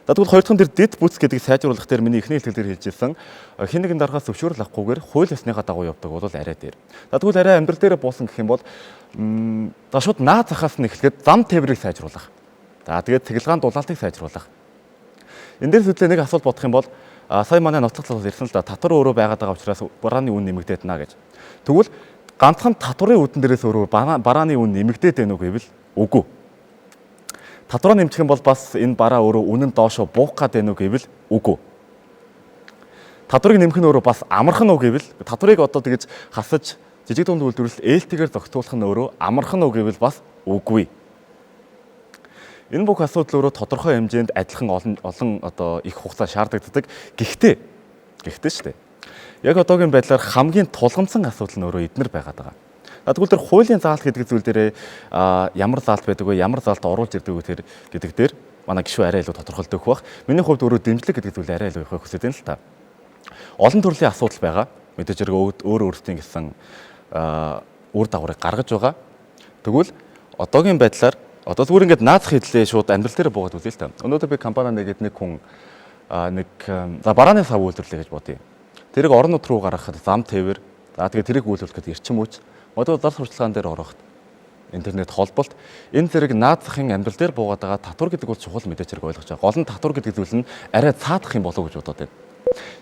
За тэгвэл хоёр дахь нь тэр дэд бүц гэдгийг сайжруулах дээр миний эхний хэлтгэл дээр хэлж ирсэн хэн нэгэн дараагаас зөвшөөрөл авахгүйгээр хууль ёсныхаа дагуу явдаг бол арай дээр. За тэгвэл арай амьдрал дээр буусан гэх юм бол за шууд наад захаас нь эхлэхэд зам тээврийг сайжруулах. За тэгээд цэглэгаан дулаалтыг сайжруулах. Энэ дээр сүлдээ нэг асуулт бодох юм бол сая манай нотлох талаас ирсэн л да татвар өөрөө байгаад байгаа учраас барааны үн нэмэгдээд байна гэж. Тэгвэл ганцхан татварын үдэн дээрээс өөрөө барааны үн нэмэгдээд байна уу гэвэл үгүй. Татвараа нэмчих юм бол бас энэ бараа өөрөө үнэн доошо буух гад байна уу гэвэл үгүй. Татварыг нэмэх нь өөрөө бас амархан уу гэвэл татварыг одоо тэгж хасаж жижиг дунд үйлдвэрлэл ээлтэйгээр зохицуулах нь өөрөө амархан уу гэвэл бас үгүй. Энэ бүх асуудал өөрөө тодорхой хэмжээнд адилхан олон одоо их хугацаа шаардлагатай. Гэхдээ шүү дээ. Яг одоогийн байдлаар хамгийн тулгамдсан асуудал нь өөрөө эднэр байгаад байгаа. Тэгвэл тэр хуулийн заалт гэдэг зүйл дээрээ ямар заалт байдаг вэ? Ямар заалт оруулж ирдэг вэ тэр гэдэг дээр манай гишүүн арай илүү тодорхойлдог байх. Миний хувьд өөрөө дэмжлэг гэдэг зүйл арай илүү их хүсэж байна л та. Олон төрлийн асуудал байгаа. Мэдээж хэрэг өөр өөрсдийн гэсэн үр дагаврыг гаргаж байгаа. Тэгвэл одоогийн байдлаар одоо зүгээр ингээд наазах хэдлээ шууд амьдрал дээр буугаад үзье л та. Өнөөдөр би компани нэгэд нэг хүн нэг за барааны сав үйлдвэрлэе гэж бодъё. Тэрийг орон нутг руу гаргахад зам тээвэр, за тэгээ тэрийг үйлдвэрлэхэд эрчим хүч, одоо зар сурталчилгаан дээр ороход интернет холболт энэ зэрэг наад захын амьдрал дээр буугаад байгаа татвар гэдэг бол чухал мэдээч хэрэг ойлгож байгаа. Гол нь татвар гэдэг зүйл нь арай цаадах юм болов уу гэж бодоод байна.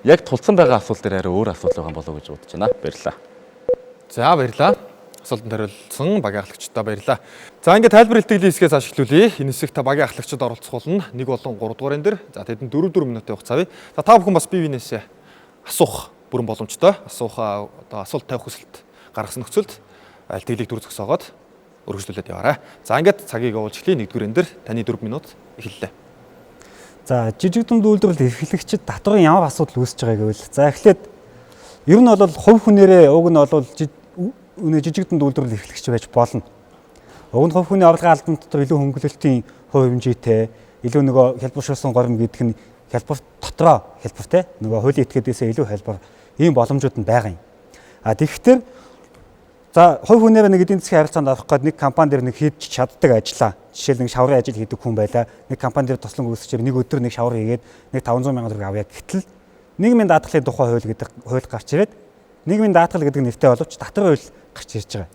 Яг тулцсан байгаа асуулт дээр арай өөр асуудал байгаа юм болов уу гэж бодож байна. Баярлалаа. За баярлалаа. Асуултанд хариулсан багийн ахлагчдаа баярлалаа. За, ингээд тайлбар илтгэлийн хэсгээс ашиглуулъя. Энэ хэсэгт багийн ахлагчид оролцох болно. 1 болон 3 дугаар энэ дэр. За, тэдэнд 4 4 минутын хугацаа бий. За, та бүхэн бас бие биенээсээ асуух бүрэн боломжтой. Асуух, одоо асуулт тавих хүсэлт гаргасан нөхцөлд илтгэлийг дүр зогсоогоод өргөжлүүлээд яваарай. За, ингээд цагийг явуулж эхлэе. 1-р энэ дэр таны 4 минут эхэллээ. За, жижиг дунд үйлдвэрлэл эрхлэгчид татварын ямар асуудал үүсэж байгаа гэвэл, за, эхлээд ер нь бол хувь хүнээрээ уг нь бол үнэ жижиг дунд үйлдвэрлэл эрхлэгч байж болно. Уг нь хувь хүний орлогын албан дотор илүү хөнгөлөлтийн хувь хэмжээтэй, илүү нөгөө хялбаршуулсан горим гэдэг нь хялбар дотроо хялбар те нөгөө хуулийн этгээдээсээ илүү хялбар ийм боломжууд нь байгаа юм. А тэгэхдээ, за, хувь хүнээрээ нэг эдийн засгийн харилцаанд орох гээд нэг компани дээр нэг хийж чаддаг ажлаа. Жишээл, нэг шаврын ажил хийдэг хүн байлаа. Нэг компани дээр туслан гүйцэтгэж нэг өдөр нэг шавар хийгээд нэг 500 мянган төгрөг авъя гэтэл нийгмийн даатгалын тухай хууль гэдэг хууль гарч ирээд, нийгмийн даатгал гэдэг нэртэй боловч татвар хууль гарч ирж байгаа.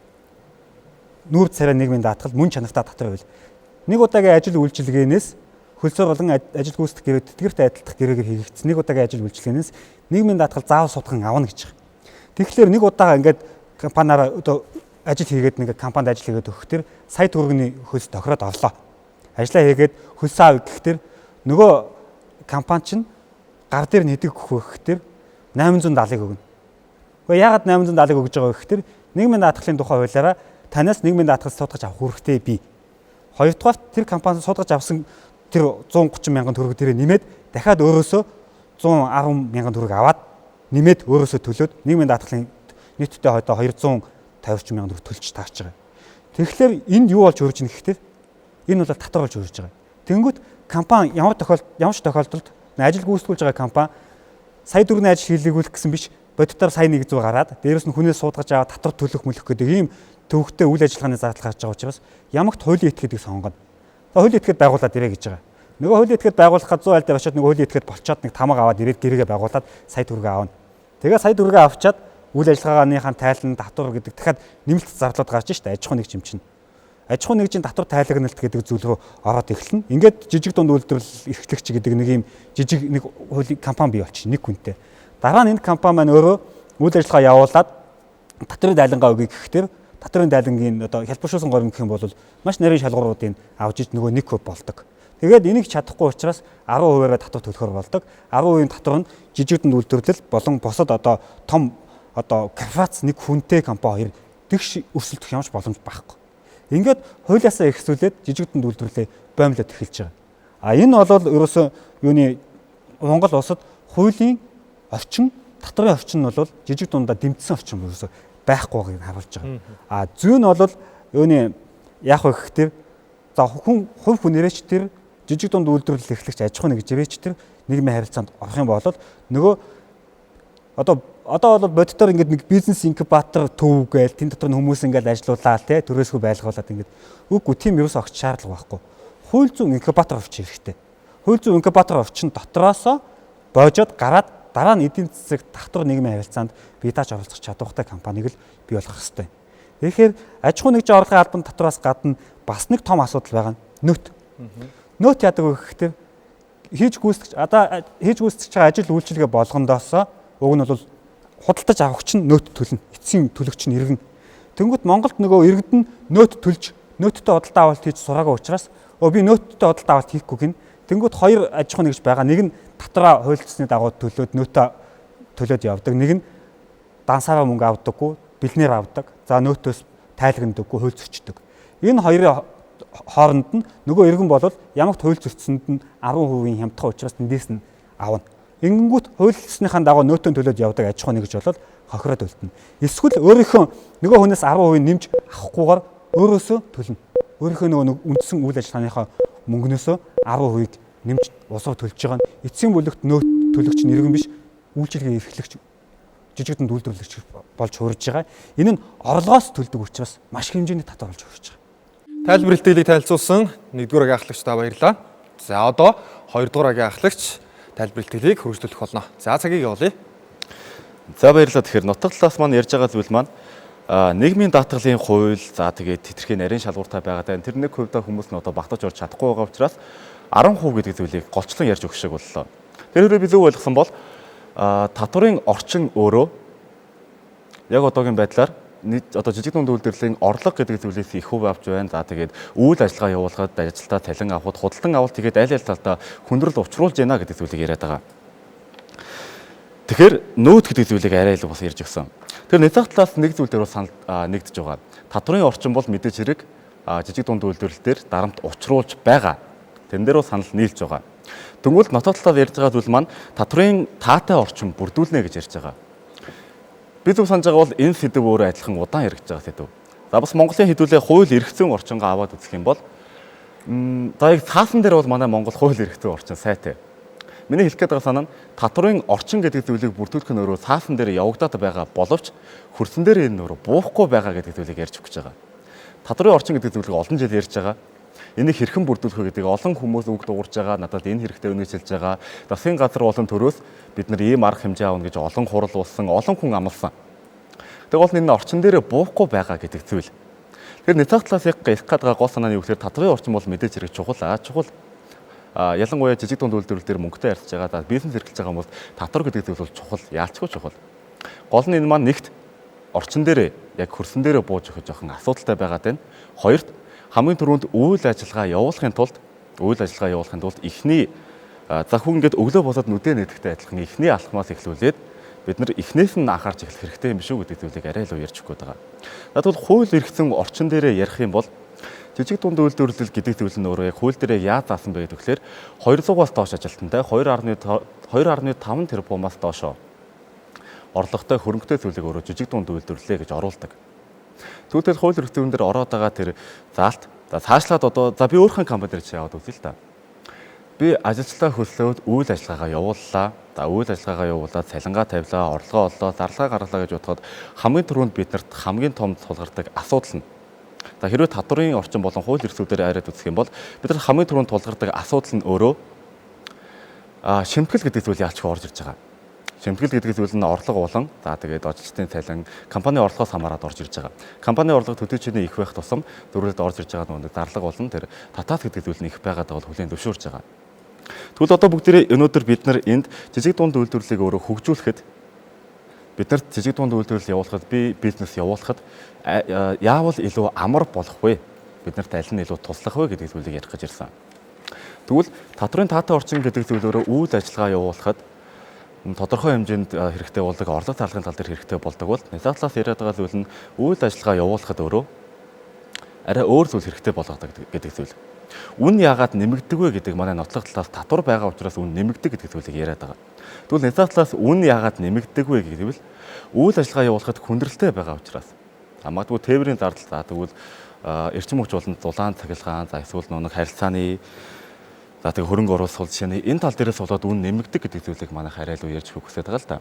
Нүүр царай нийгмийн даатгал, мөн чанартай татвар хууль. Нэг удаагийн ажил үйлчилгээнээс хөлсөөр болон ажил гүйцэтгэх гэрээ тэтгэврт айдалдах гэрээгээр хийгдсэн нэг удаагийн ажил үйлчилгээнээс нийгмийн даатгал заавал сутган авна гэж байгаа. Тэгэхээр нэг удаага ингээд компаниараа одоо ажил хийгээд, нэг компанид ажил хийгээд өгөх тэр сая төгрөгийн хөлс тохироод орлоо. Ажлаа хийгээд хөлсөө ав гэхтэр нөгөө компани чинь гар дээр нь хэдэг өгөх гэхтэр 870-ыг өгнө. Гэхдээ яагаад 870-ыг өгж байгаа вэ гэхтэр нийгмийн даатгалын тухай хуулиараа танаас нийгмийн даатгал суудгаж авах үүрэгтэй бий. Хоёрдугаар, тэр компани суудгаж авсан тэр 130 мянган төгрөг дээрээ нэмээд дахиад өөрөөсөө 110 мянган төгрөг аваад нэмээд өөрөөсөө төлөөд нийгмийн даатгалын нийтдээ одоо 250 мянган төгрөг төлж таарч байгаа. Тэгэхээр энд юу болж хөрж ийн гэхээр энэ бол татвар болж хөрж байгаа. Тэнгүүт компани ямар ч тохиолдолд ажил гүйцэтгүүлж байгаа компани сая төгрөгийн ажил хийлгүүлэх гэсэн биш, бодитоор сая 100 гараад дээрэс нь хүнээс суудгаж аваад татвар төлөх мөлөх гэдэг ийм төвөгтэй үйл ажиллагааны зардал гарч байгаа учраас ямагт хуулийн этгээдийг сонгоно. За, хуулийн этгээд байгуулад ирээ гэж байгаа. Нөгөө хуулийн этгээд байгуулахад 100 айл дээр очиод нэг хуулийн этгээд болчоод нэг тамга аваад ирээд гэрээгээ байгуулад сая төгрөгөө авна. Тэгээ сая төгрөгөө авчаад үйл ажиллагааныхаа тайлан татвар гэдэг дахиад нэмэлт зардлууд гарч штэ, аж ахуйн нэг чимчин. Аж ахуйн нэгжийн татвар тайлагналт гэдэг зүйл рүү ороод эхэлнэ. Ингээд жижиг дунд үйлдвэрлэл эрхлэгч гэдэг нэг юм жижиг нэг хуулийн компани бий болчих нэг хүнтэй. Дараа нь энэ компани маань өөрөө үйл ажиллагаа явуулаад татварын дайлангаа өгье гэхдээ татварын дайлангийн одоо хялбаршуулсан горим гэх юм бол маш нарийн шалгууруудыг авч иж нөгөө 1% болдог. Тэгээд энийг чадахгүй учраас 10%-аараа татвар төлөхөр болдог. 10% татвар нь жижиг дунд үйлдвэрлэл болон бусад одоо том одоо корпорац нэг хүнтэй компани хоёр тэгш өрсөлдөх ямарч боломж байхгүй. Ингээд хуулиасаа ихсүүлээд жижиг дунд үйлдвэрлэлээ боомлоод эхэлж байгаа. А энэ бол ерөөсөө юуны Монгол улсад хуулийн орчин, татварын орчин нь бол жижиг дундаа дэмжсэн орчин ерөөсөө байхгүй байгааг харуулж байгаа. А зүүн нь бол юуны яах вэ гэхээр, за, хүн хувь хүнээрээ ч тэр жижиг дунд үйлдвэрлэл эрхлэгч аж ахуйн нэгж ч тэр нийгмийн харилцаанд орох юм бол нөгөө одоо бол бодитоор ингээд нэг бизнес инкубатор төв гээл тэн дотор нь хүмүүс ингээд ажиллаулаа те төрөөсгөө байлгуулад ингээд үгүй, тийм ерөөсөө огт шаардлага байхгүй. Хууль зүйн инкубатор орчин хэрэгтэй. Хууль зүйн инкубатор орчин дотроосоо боожоод гараад дараа нь эдийн засаг татвар нийгмийн харилцаанд бие дааж оролцох чадвартай компаниг л бий болгох хэрэгтэй. Тэгэхээр аж ахуйн нэгжийн орлогын албан татвараас гадна бас нэг том асуудал байгаа нь нөт. Нөт яадаг вэ гэхээр хийж гүйцэтгэж одоо хийж гүйцэтгэж байгаа ажил үйлчилгээ болгондоосоо уг нь бол худалдаж авахч нь нөт төлнө. Эцсийн төлөгч нь иргэн. Тэнгүүт Монголд нөгөө иргэд нь нөт төлж нөттэй худалдаа авалт хийж сураагүй учраас өө би нөттэй худалдаа авалт хийхгүй гин. Тэнгүүт хоёр аж ахуйн нэгж байгаа. Нэг нь татвараа хуульчсны дагуу төлөөд нөтөө төлөөд явдаг. Нэг нь дансаараа мөнгө авдаггүй, бэлнээр авдаг. За, нөтөөс тайлагнадаггүй, хууль зөрчдөг. Энэ хоёрын хооронд нь нөгөө иргэн бол ямагт хууль зөрчсөнд нь 10% хямдхан учраас тэндээс нь авна. Ингэнгүүт хуульчсныхаа дагуу нөтөө төлөөд явдаг аж ахуйн нэгж бол хохироод үлдэнэ. Эсвэл өөрийнхөө нөгөө хүнээс 10% нэмж авахгүйгээр өөрөөсөө төлнө. Өөрийнхөө нөгөө үндсэн үйл ажиллагааныхаа мөнгнөөсөө 10%-ийг нэмж усаар төлж байгаа нь эцсийн бүлэгт нөөт төлөгч нь иргэн биш, үйлчилгээ эрхлэгч жижиг дунд үйлдвэрлэгч болж хуурж байгаа. Энэ нь орлогоос төлдөг учраас маш хэмжээний татвар болж хуурж байгаа. Тайлбар илтгэлийг танилцуулсан 1-р агийн ахлагчдаа баярлалаа. За, одоо 2-р агийн ахлагч тайлбар илтгэлийг хөрвүүлэх болно. За, цагийг явуулъя. За, баярлалаа. Тэгэхээр нутаг талаас маань ярьж байгаа зүйл маань нийгмийн даатгалын хууль, за, тэгээд тэтэрхий нарийн шалгууртай байгаа даа. Тэр 1%-аа хүмүүс нь одоо багтаж орж чадахгүй байгаа учраас 10% гэдэг зүйлийг голчлон ярьж өгөх шиг боллоо. Тэр хэрвээ би зөв ойлгосон бол татварын орчин өөрөө яг одоогийн байдлаар одоо жижиг дунд үйлдвэрлэлийн орлого гэдэг зүйлээс их хувь авч байна. За тэгээд үйл ажиллагаа явуулахад, ажилтаа цалин авахд, худалдан авалт тэгээд аль аль талдаа хүндрэл учруулж байна гэдэг зүйлийг яриад байгаа. Тэгэхээр нөөт гэдэг зүйлийг арай илүү бас ярьж өгсөн. Тэр нэгдэх талаас нэг зүйл дээр бас санал нэгдэж байгаа. Татварын орчин бол мэдээж хэрэг жижиг дунд үйлдвэрлэл дээр дарамт учруулж байгаа. Тэрэн дээр бас санал нийлж байгаа. Тэнгүүл нотоо талаар ярьж байгаа зүйл маань татварын таатай орчин бүрдүүлнэ гэж ярьж байгаа. Би зөв санаж байгаа бол энэ сэдэв өөрөө адилхан удаан яригдж байгаа сэдэв. За бас Монголын хэдүүлээ хууль эрх зүйн орчингоо аваад үзэх юм бол за яг цаасан дээр бол манай Монгол хууль эрх зүйн орчин сайтай. Миний хэлэх гээд байгаа санаа нь татварын орчин гэдэг зүйлийг бүрдүүлэх нь өөрөө цаасан дээр явагдаад байгаа боловч хөрсөн дээр энэ өөрөө буухгүй байгаа гэдэг зүйлийг ярьж өгч байгаа. Татварын орчин гэдэг зүйлийг олон жил ярьж байгаа. Энийг хэрхэн бүрдүүлэх вэ гэдгийг олон хүмүүс үг дуугарч байгаа. Надад энэ хэрэгтэй өнөж хэлж байгаа. Засгийн газар болон төрөөс бид нар ийм арга хэмжээ авна гэж олон хурал уулсан, олон хүн амласан. Тэгвэл энэ орчин дээр буухгүй байгаа гэдэг зүйл. Тэгэхээр нэгдэх талаас яг ярих гээд байгаа гол санаа нь юу гэхээр татварын орчин бол мэдээж хэрэг чухал. Чухал. Ялангуяа жижиг дунд үйлдвэрлэл дээр мөнгөтэй харьцаж байгаа, бизнес эрхэлж байгаа хүмүүс татвар гэдэг зүйл бол чухал, яалчгүй чухал. Гол нь энэ маань нэгт орчин дээр яг хөрсөн дээрээ бууж өгөх жоохон асуудалтай байгаад байна. Хоёрт хамгийн түрүүнд үйл ажиллагаа явуулахын тулд эхний за хүн ингээд өглөө босоод нүдээ нээдэгтэй адилхан эхний алхмаас эхлүүлээд бид нар эхнээс нь анхаарч эхлэх хэрэгтэй юм биш үү гэдэг зүйлийг арай илүү ярьж өгөх гээд байгаа. За тэгвэл хууль эрх зүйн орчин дээрээ ярих юм бол жижиг дунд үйлдвэрлэл гэдэг зүйл нь өөрөө яг хууль дээрээ яаж заасан бэ гэхээр 200-аас доош ажилтнтай 2.5 тэрбумаас доошоо орлоготой хөрөнгөтэй зүйлийг өөрөө жижиг дунд үйлдвэрлэлээ гэж оруулдаг. Тэгвэл хууль эрх зүйн дээр ороод байгаа тэр заалт за цаашлаад одоо за би өөрийнхөө компани дээр чи яваад үзье л та. Би ажилчлаа хөслөөд үйл ажиллагаагаа явууллаа. За үйл ажиллагаагаа явуулаад цалингаа тавилаа, орлогоо оллоо, зарлага гаргалаа гэж бодоход хамгийн түрүүнд биднэрт хамгийн том тулгардаг асуудал нь за хэрвээ татварын орчин болон хууль эрх зүйдээр яриад үзэх юм бол бид нар хамгийн түрүүнд тулгардаг асуудал нь өөрөө шимтгэл гэдэг зүйл яалчгүй орж ирж байгаа. Шимтгэл гэдэг зүйл нь орлого болон за тэгээд ажилчдын цалин, компани орлогоос хамаарат орж ирж байгаа. Компани орлого төдий чиний их байх тусам дөрвөлд орж ирж байгаа нөгөө зарлага болон тэр татаас гэдэг зүйл нь их байгаад бол хүлээн зөвшөөрч байгаа. Тэгвэл одоо бүгдээрээ өнөөдөр бид нар энд жижиг дунд үйлдвэрлэлийг өөрөө хөгжүүлэхэд бид нарт жижиг дунд үйлдвэрлэл явуулахад би бизнес явуулахад яавал илүү амар болох вэ? Бид нарт аль нь илүү туслах вэ гэдэг зүйлийг ярих гэж ирсэн. Тэгвэл татварын таатай орчин гэдэг зүйл өөрөө үйл ажиллагаа явуулахад тодорхой хэмжээнд хэрэгтэй болдог, орлого зарлагын тал дээр хэрэгтэй болдог бол нэгэн талаас яриад байгаа зүйл нь үйл ажиллагаа явуулахад өөрөө арай өөр зүйл хэрэгтэй болгодог гэдэг зүйл. Үн яагаад нэмэгдэг вэ гэдэг манай нотлох талаас татвар байгаа учраас үн нэмэгдэг гэдэг зүйлийг яриад байгаа. Тэгвэл нэгэн талаас үн яагаад нэмэгдэг вэ гэвэл үйл ажиллагаа явуулахад хүндрэлтэй байгаа учраас. Магадгүй тээврийн зардал, за тэгвэл эрчим хүч болон зулаан цахилгаан, за эсвэл нэг харилцааны, за тэг хөрөнгө оруулалт жишээний энэ тал дээрээс болоод үн нэмэгдэг гэдэг зүйлийг манайх арай илүү ярьж өгөх хүсэж байгаа л да.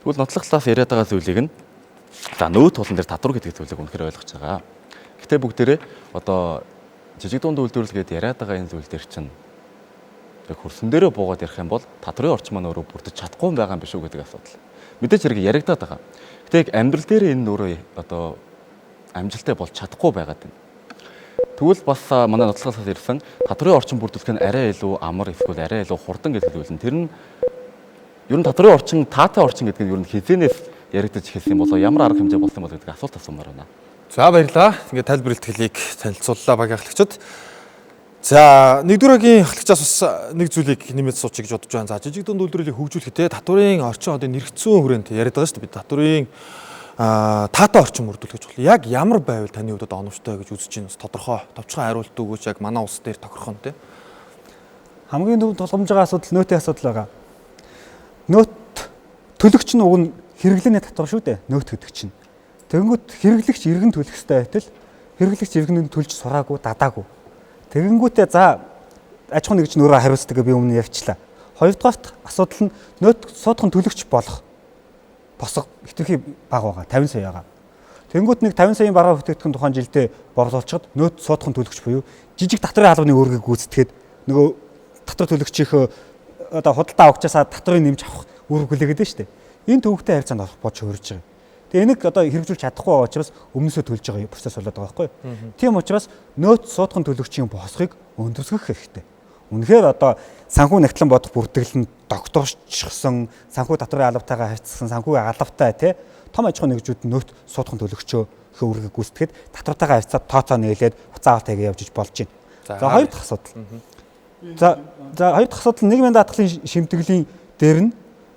Тэгвэл нотлох талаас яриад байгаа зүйлийг нь за нөөц тулан дээр татвар гэдэг зүйлийг үнэхээр ойлгож байгаа. Гэтэ бүгдээрээ одоо жижиг дунд үйлдвэрлэл гэдээ яриад байгаа энэ зүйл дээр чинь яг хөрсөн дээрээ буугаад ярих юм бол татварын орчин маань өөрөө бүрдэж чадахгүй байгаа юм биш үү гэдэг асуудал. Мэдээж хэрэг яригадаад байгаа. Гэтэ яг амьдрал дээр энэ өөрөө одоо амжилттай болж чадахгүй байгаад байна. Тэгвэл бас манай нотлохоос ирсэн татварын орчин бүрдүүлэх нь арай илүү амар эсвэл арай илүү хурдан гэдэг зүйл нь тэр нь ер нь татварын орчин, таатай орчин гэдэг нь ер нь хизээнээс яригдаж эхэлсэн болоо ямар арга хэмжээ болсон бол гэдэг асуулт асуумаар байна. За баярлалаа. Ингээд тайлбар илтгэлийг танилцууллаа багийн ахлагчид. За нэгдүгээр ахлагчаас бас нэг зүйлийг нэмээд суучих гэж бодож байна. За жижиг дунд үйлдвэрлэлийг хөгжүүлэхдээ татварын орчин одоо нэрхцэн хүрээнд яриад байгаа шүү дээ. Бид татварын таатай орчин бүрдүүлэх гэж байна. Яг ямар байвал таны хувьд оновчтой гэж үзэж байна? Тодорхой товчхон хариулт өгөөч, яг манай улс дээр тохирох нь тий. Хамгийн түрүүнд тулгамж байгаа асуудал нөөтийн асуудал байгаа. Нөөт төлөгч нь уг нь хэрэглээний татвар шүү дээ. Нөөт гэдэг чинь. Тэгэнгүүт хэрэглэгч иргэн төлөх ёстой байтал хэрэглэгч иргэн төлж сураагүй, дадаагүй. Тэгэнгүүтээ за аж ахуйн нэгж нь өөрөө хариуцдаг би өмнө явчлаа. Хоёрдугаарт асуудал нь нөөт суудхан төлөгч болох босго хэтэрхий бага байгаа, 50 сая байгаа. Тэнгүүт нэг 50 саяын бараа бүтээгдэхүүн тухайн жилдээ борлуулчихад нөөт суудхан төлөгч буюу жижиг татварын албаны үүргийг гүйцэтгээд нөгөө татвар төлөгчийнхөө одоо худалдаа авагчаасаа татварыг нэмж авах үүрэг хүлээгээд байна шүү дээ. Энэ төвөгтэй харилцаанд орох болж хөрж байгаа. Тэгээ энийг одоо хэрэгжүүлж чадахгүй байгаа учраас өмнөөсөө төлж байгаа процесс болоод байгаа байхгүй юу. Тийм учраас нөөц суудхан төлөгчийн босхийг өндөрсгөх хэрэгтэй. Үнэхээр одоо санхүү нягтлан бодох бүртгэл нь докторчсон, санхүү татварын албатайгаа харьцсан, санхүү албатай тий том аж ахуйн нэгжүүд нөөц суудхан төлөгчөө гэх үүргийг гүйцэтгэхэд татвартайгаа харьцаад тооцоо нээлээд хуцаа авалт хийгээ явж иж болж байна. За хоёр дахь асуудал. За хоёр дахь асуудал нийгмийн даатгалын шимтгэлийн дээр нь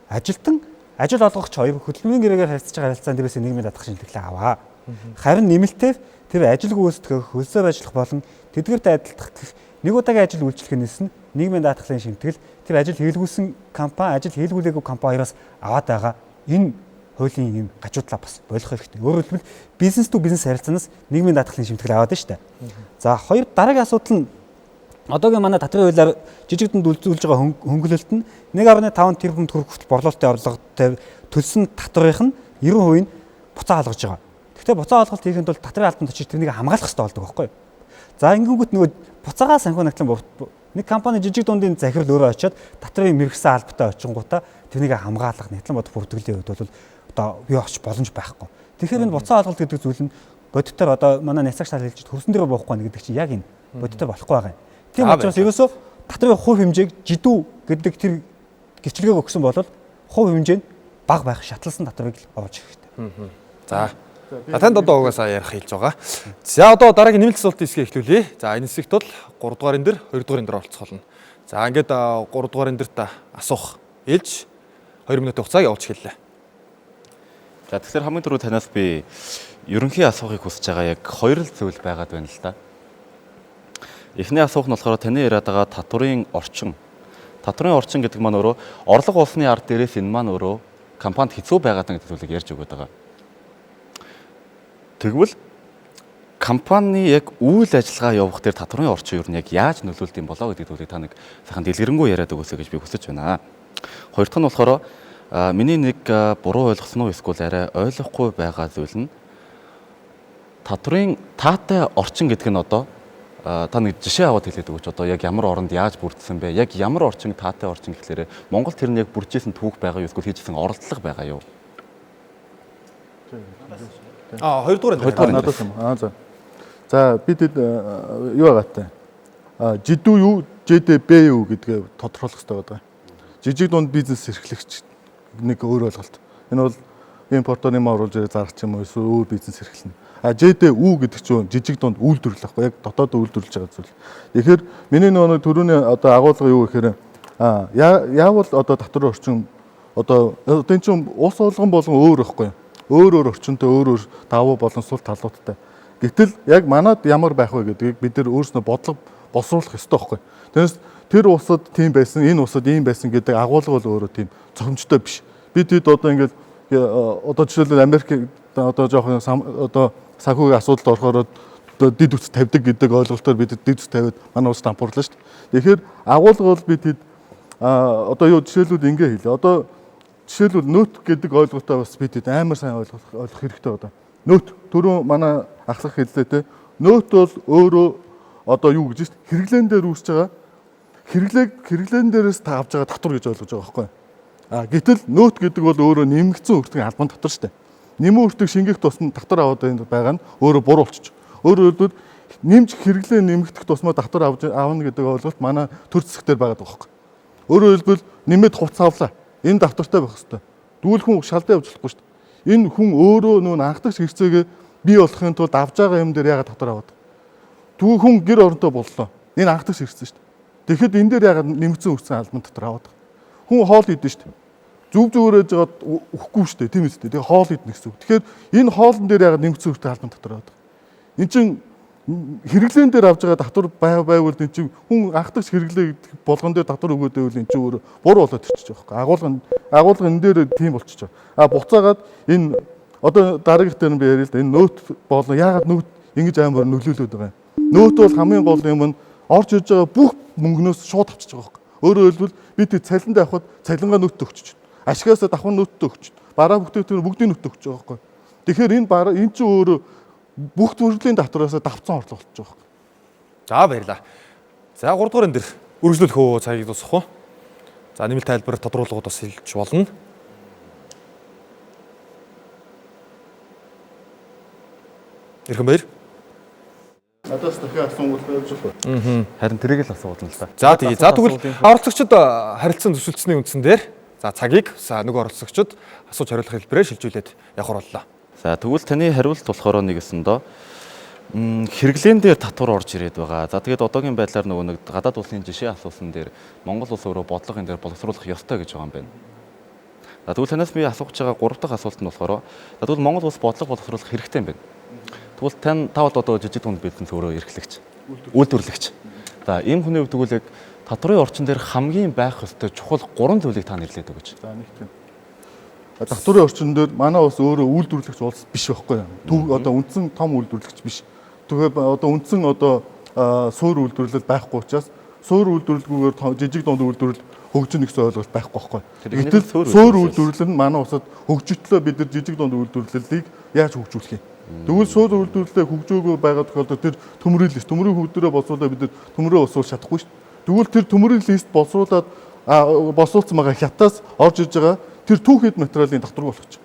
ажилтан ажил олгогч хоёр хөдөлмөрийн гэрээгээр харьцаж байгаа харилцаан дээрээс нийгмийн даатгал шимтгэлээ аваа. Харин нэмэлтээр тэр ажил гүйцэтгэх, хөлсөөр ажиллах болон тэдгэрт адилтгах гэх нэг удаагийн ажил үйлчлэхнээс нь нийгмийн даатгалын шимтгэл тэр ажил хийлгүүлсэн компани, ажил хийлгүүлээгүй компани хоёроос аваад байгаа энэ хуулийн энэ гажуудлаа бас болох хэрэгтэй. Өөрөөр хэлбэл бизнес ту бизнес харилцаанаас нийгмийн даатгалын шимтгэл аваад байна шүү дээ. За хоёр дараагийн асуудал нь одоогийн манай татварын хуулиар жижиг дунд үйлдвэрлэж байгаа хөнгөлөлт нь 1.5 тэрбум төгрөг хүртэл борлуулалтын орлоготой төлсөн татварынх нь 90% нь буцаа олгож байгаа. Гэхдээ буцаа олголт хийхэд бол татварын албанд очиж тэрнийг хамгаалах хэрэгтэй болдог байхгүй юу? За ингэнгүүт нөгөө буцаагаа санхүү нагтлан нэг компани жижиг дундын захирал өөрөө очиод татварын мэрэгсэн албатай очингуудаа тэрнийг хамгаалах нэгтлэн бодох бүртгэлийн хувьд бол одоо бий оч боломж байхгүй. Тэгэхээр энэ буцаа олголт гэдэг зүйл нь бодитоор одоо манай няцаагч тал хэлж хөрсөн дээр буухгүй гэдэг чинь яг энэ бодитоор болохгүй байгаа юм. Тийм учраас ерөөсөө татварын хувь хэмжээг жидүү гэдэг тэр гэрчлэгээг өгсөн бол хувь хэмжээ нь бага байх шатлсан татварыг л оруулж ирэх хэрэгтэй. За. Танд одоо угаасаа ярих хэлж байгаа. За одоо дараагийн нэмэлт асуултын хэсгийг эхлүүлье. За энэ хэсэгт бол 3 дугаар энэ дэр 2 дугаар энэ дэр оролцох болно. За ингээд 3 дугаар энэ дэрт асуух ээлж 2 минутын хугацааг явуулж эхэллээ. За тэгэхээр хамгийн түрүү танаас би ерөнхий асуухыг хүсэж байгаа яг хоёр л зүйл байгаад байна л да. Эхний асуух нь болохоор таны яриад байгаа татварын орчин. Татварын орчин гэдэг маань өөрөө орлого олсны ард дээрээс энэ маань өөрөө компанид хэцүү байгаад байгаа гэдэг зүйлийг ярьж өгöd байгаа. Тэгвэл компани яг үйл ажиллагаа явуулах дээр татварын орчин юу нь яг яаж нөлөөлдөг юм болоо гэдэг зүйлийг та нэг сайхан дэлгэрэнгүй яриад өгөөсэй гэж би хүсэж байна. Хоёр дахь нь болохоор миний нэг буруу ойлгосон уу эсвэл арай ойлгохгүй байгаа зүйл нь татварын таатай орчин гэдэг нь одоо та нэг жишээ аваад хэлээд өгөөч. Одоо яг ямар оронд яаж бүрдсэн бэ? Яг ямар орчин таатай орчин гэхлээрэ Монгол тэр нь яг бүржсэн түүх байгаа юу эсвэл хийжсэн оролдлого байгаа юу? А хоёрдугаар энэ. Надаас юм. Аа за. За бид юу байгаатай. Жидүү юу, ЖДБ юу гэдгээ тодорхойлох хэрэгтэй байгаа. Жижиг дунд бизнес эрхлэгч нэг өөр ойлголт. Энэ бол импортоор юм оруулж ирээ зарах ч юм уу эсвэл өөр бизнес эрхлэнэ. А ЖДҮ гэдэг чинь жижиг дунд үйлдвэрлэл байхгүй яг дотоод үйлдвэрлэж байгаа зүйл. Тэгэхээр миний нөгөө түрүүний одоо агуулга юу гэхээр яавал одоо татварын орчин одоо энэ чинь улс болгон өөр байхгүй. Өөр өөр орчинтой өөр өөр давуу болон сул талуудтай. Гэтэл яг манад ямар байх вэ гэдгийг бид нар өөрснөө бодлого боловсруулах ёстой байхгүй. Тэрнээс тэр улсад тийм байсан, энэ улсад ийм байсан гэдэг агуулга бол өөрөө тийм цохимжтой биш. Бид хэд одоо ингээд одоо жишээлбэл Америк одоо жоохон одоо санхүүгийн асуудалд орохоор одоо дид үс тавьдаг гэдэг ойлголтоор бид дид үс тавиад манай улс дампуурлаа шүү дээ. Тэгэхээр агуулга бол бид хэд одоо юу жишээлбэл ингэ хэлээ. Одоо жишээлбэл нөт гэдэг ойлголтоо бас бид хэд амар сайн ойлгох хэрэгтэй байна. Нөт түрүү манай ахлах хэллээ те. Нөт бол өөрөө одоо юу гэж шүү дээ. Хэрэглэн дээр үүсэж байгаа хэрэглэн дээрээс та авч байгаа татвар гэж ойлгож байгаа байхгүй. А гэтэл нөт гэдэг бол өөрөө нэмэгдсэн өртгийн албан татвар шүү дээ. Нэмэн өртөг шингэх тусам татвар аваад байгаа нь өөрөө буруу болчих. Өөрөөр хэлбэл нэмж хэрэглээ нэмэгдэх тусмаа татвар авна гэдэг ойлголт манай төр зэсгээр байгаа байхгүй. Өөрөөр хэлбэл нэмээд хувцас авлаа. Энэ татвартай байх хэвээр. Тэгвэл хүн шалдаа явж болохгүй шүү дээ. Энэ хүн өөрөө нүүн анхдагч хэрэгцээгээ бий болохын тулд авж байгаа юм дээр яагаад татвар аваад. Тэгвэл хүн гэр оронтой боллоо. Энэ анхдагч хэрэгцээ шүү дээ. Тэгэхэд энэ дээр яагаад нэмэгдсэн өртсөн албан татвар аваад. Хүн хоол идэн шүү дээ. Зүг зүгээрэж жагаад өгөхгүй шүү дээ, тийм үстэй. Тэгээ хоол идэнэ гэсэн үг. Тэгэхээр энэ хоолн дээр яагаад нэмэгдсэн өртөө албан татвар аваад. Энд чинь хэрэглээн дээр авж байгаа татвар байвал энэ чинь хүн анхдагч хэрэглээ гэдэг болгон дээр татвар өгөөд байвал энэ чинь өөрөө буруу болоод ирчих жоох байхгүй. Агуулга энэ дээр тийм болчих жоох. А буцаагаад энэ одоо дараагийнх дээр нь би яриа л да. Энэ нөөт болон яагаад нөөт ингэж амар нөлөөлөд байгаа юм. Нөөт бол хамгийн гол юм нь орж ирж байгаа бүх мөнгнөөс шууд авчиж байгаа байхгүй. Өөрөөр хэлбэл би тэр цалиндаа авахд цалингаа нөөттэй өгчөж. Ашигаас давхан нөөттэй өгч. Бараа бүтээгдэхүүн бүгдийн нөөттэй өгч байгаа байхгүй. Тэгэхээр энэ бараа энэ чинь өөрөө бүх төрлийн татвараас давцсан орлого болчих жоох. За баярлаа. За 3 дугаар энэ дэр үргэлжлүүлэх үү цагийг дуусгах уу? За нэмэлт тайлбар тодруулгууд бас хэлж болно. Эрхэн баяр. Надаас дахиад асуувал байж болох. Харин тэрийг л асууад л да. За тэгээ. За тэгвэл оролцогчид харилцан төсөлдсөний үндсэн дээр За цагийг нөгөө оролцогчид асууж хариулах хэлбэрээр шилжүүлээд явахар боллоо. За тэгвэл таны хариулт болохоор нэгсэндөө хэрэглэн дээр татвар орж ирээд байгаа. За тэгээд одоогийн байдлаар нөгөө нэг гадаад улсын жишээ асуусан дээр Монгол улс өөрөө бодлогын дээр боловсруулах ёстой гэж байгаа юм байна. За тэгвэл танаас би асуух гэж байгаа гурав дахь асуулт нь болохоор за тэгвэл Монгол улс бодлого боловсруулах хэрэгтэй юм байна. Тэгвэл тань та бол одоо жижиг дунд бизнес өөрөө эрхлэгч, үйлдвэрлэгч. За ийм хүний хувьд тэгвэл яг татварын орчин дээр хамгийн байх ёстой чухал гурван зүйлийг та нэрлээд өгөөч. За нэгт нь татварын орчин дээр манай улс өөрөө үйлдвэрлэгч улс биш байхгүй юу? Төв одоо үндсэн том үйлдвэрлэгч биш. Тэгэхээр одоо үндсэн одоо суур үйлдвэрлэл байхгүй учраас суур үйлдвэрлэлгүйгээр жижиг дунд үйлдвэрлэл хөгжинэ гэсэн ойлголт байхгүй байхгүй. Гэтэл суур үйлдвэрлэл нь манай улсад хөгжигдлөө бид нар жижиг дунд үйлдвэрлэлийг яаж хөгжүүлэх юм? Тэгвэл суур үйлдвэрлэлээ хөгжөөгүй байгаа тохиолдолд тэр төмрийн лист, төмрийн хөгдрөө боловсруулаад бид нар төмрөө боловсруулах чадахгүй шүү дээ. Тэгвэл тэр төмрийн лист боловсруулад боловсруулсан байгаа хятадаас орж иж байгаа тэр түүхийд материалын татварг болгочих.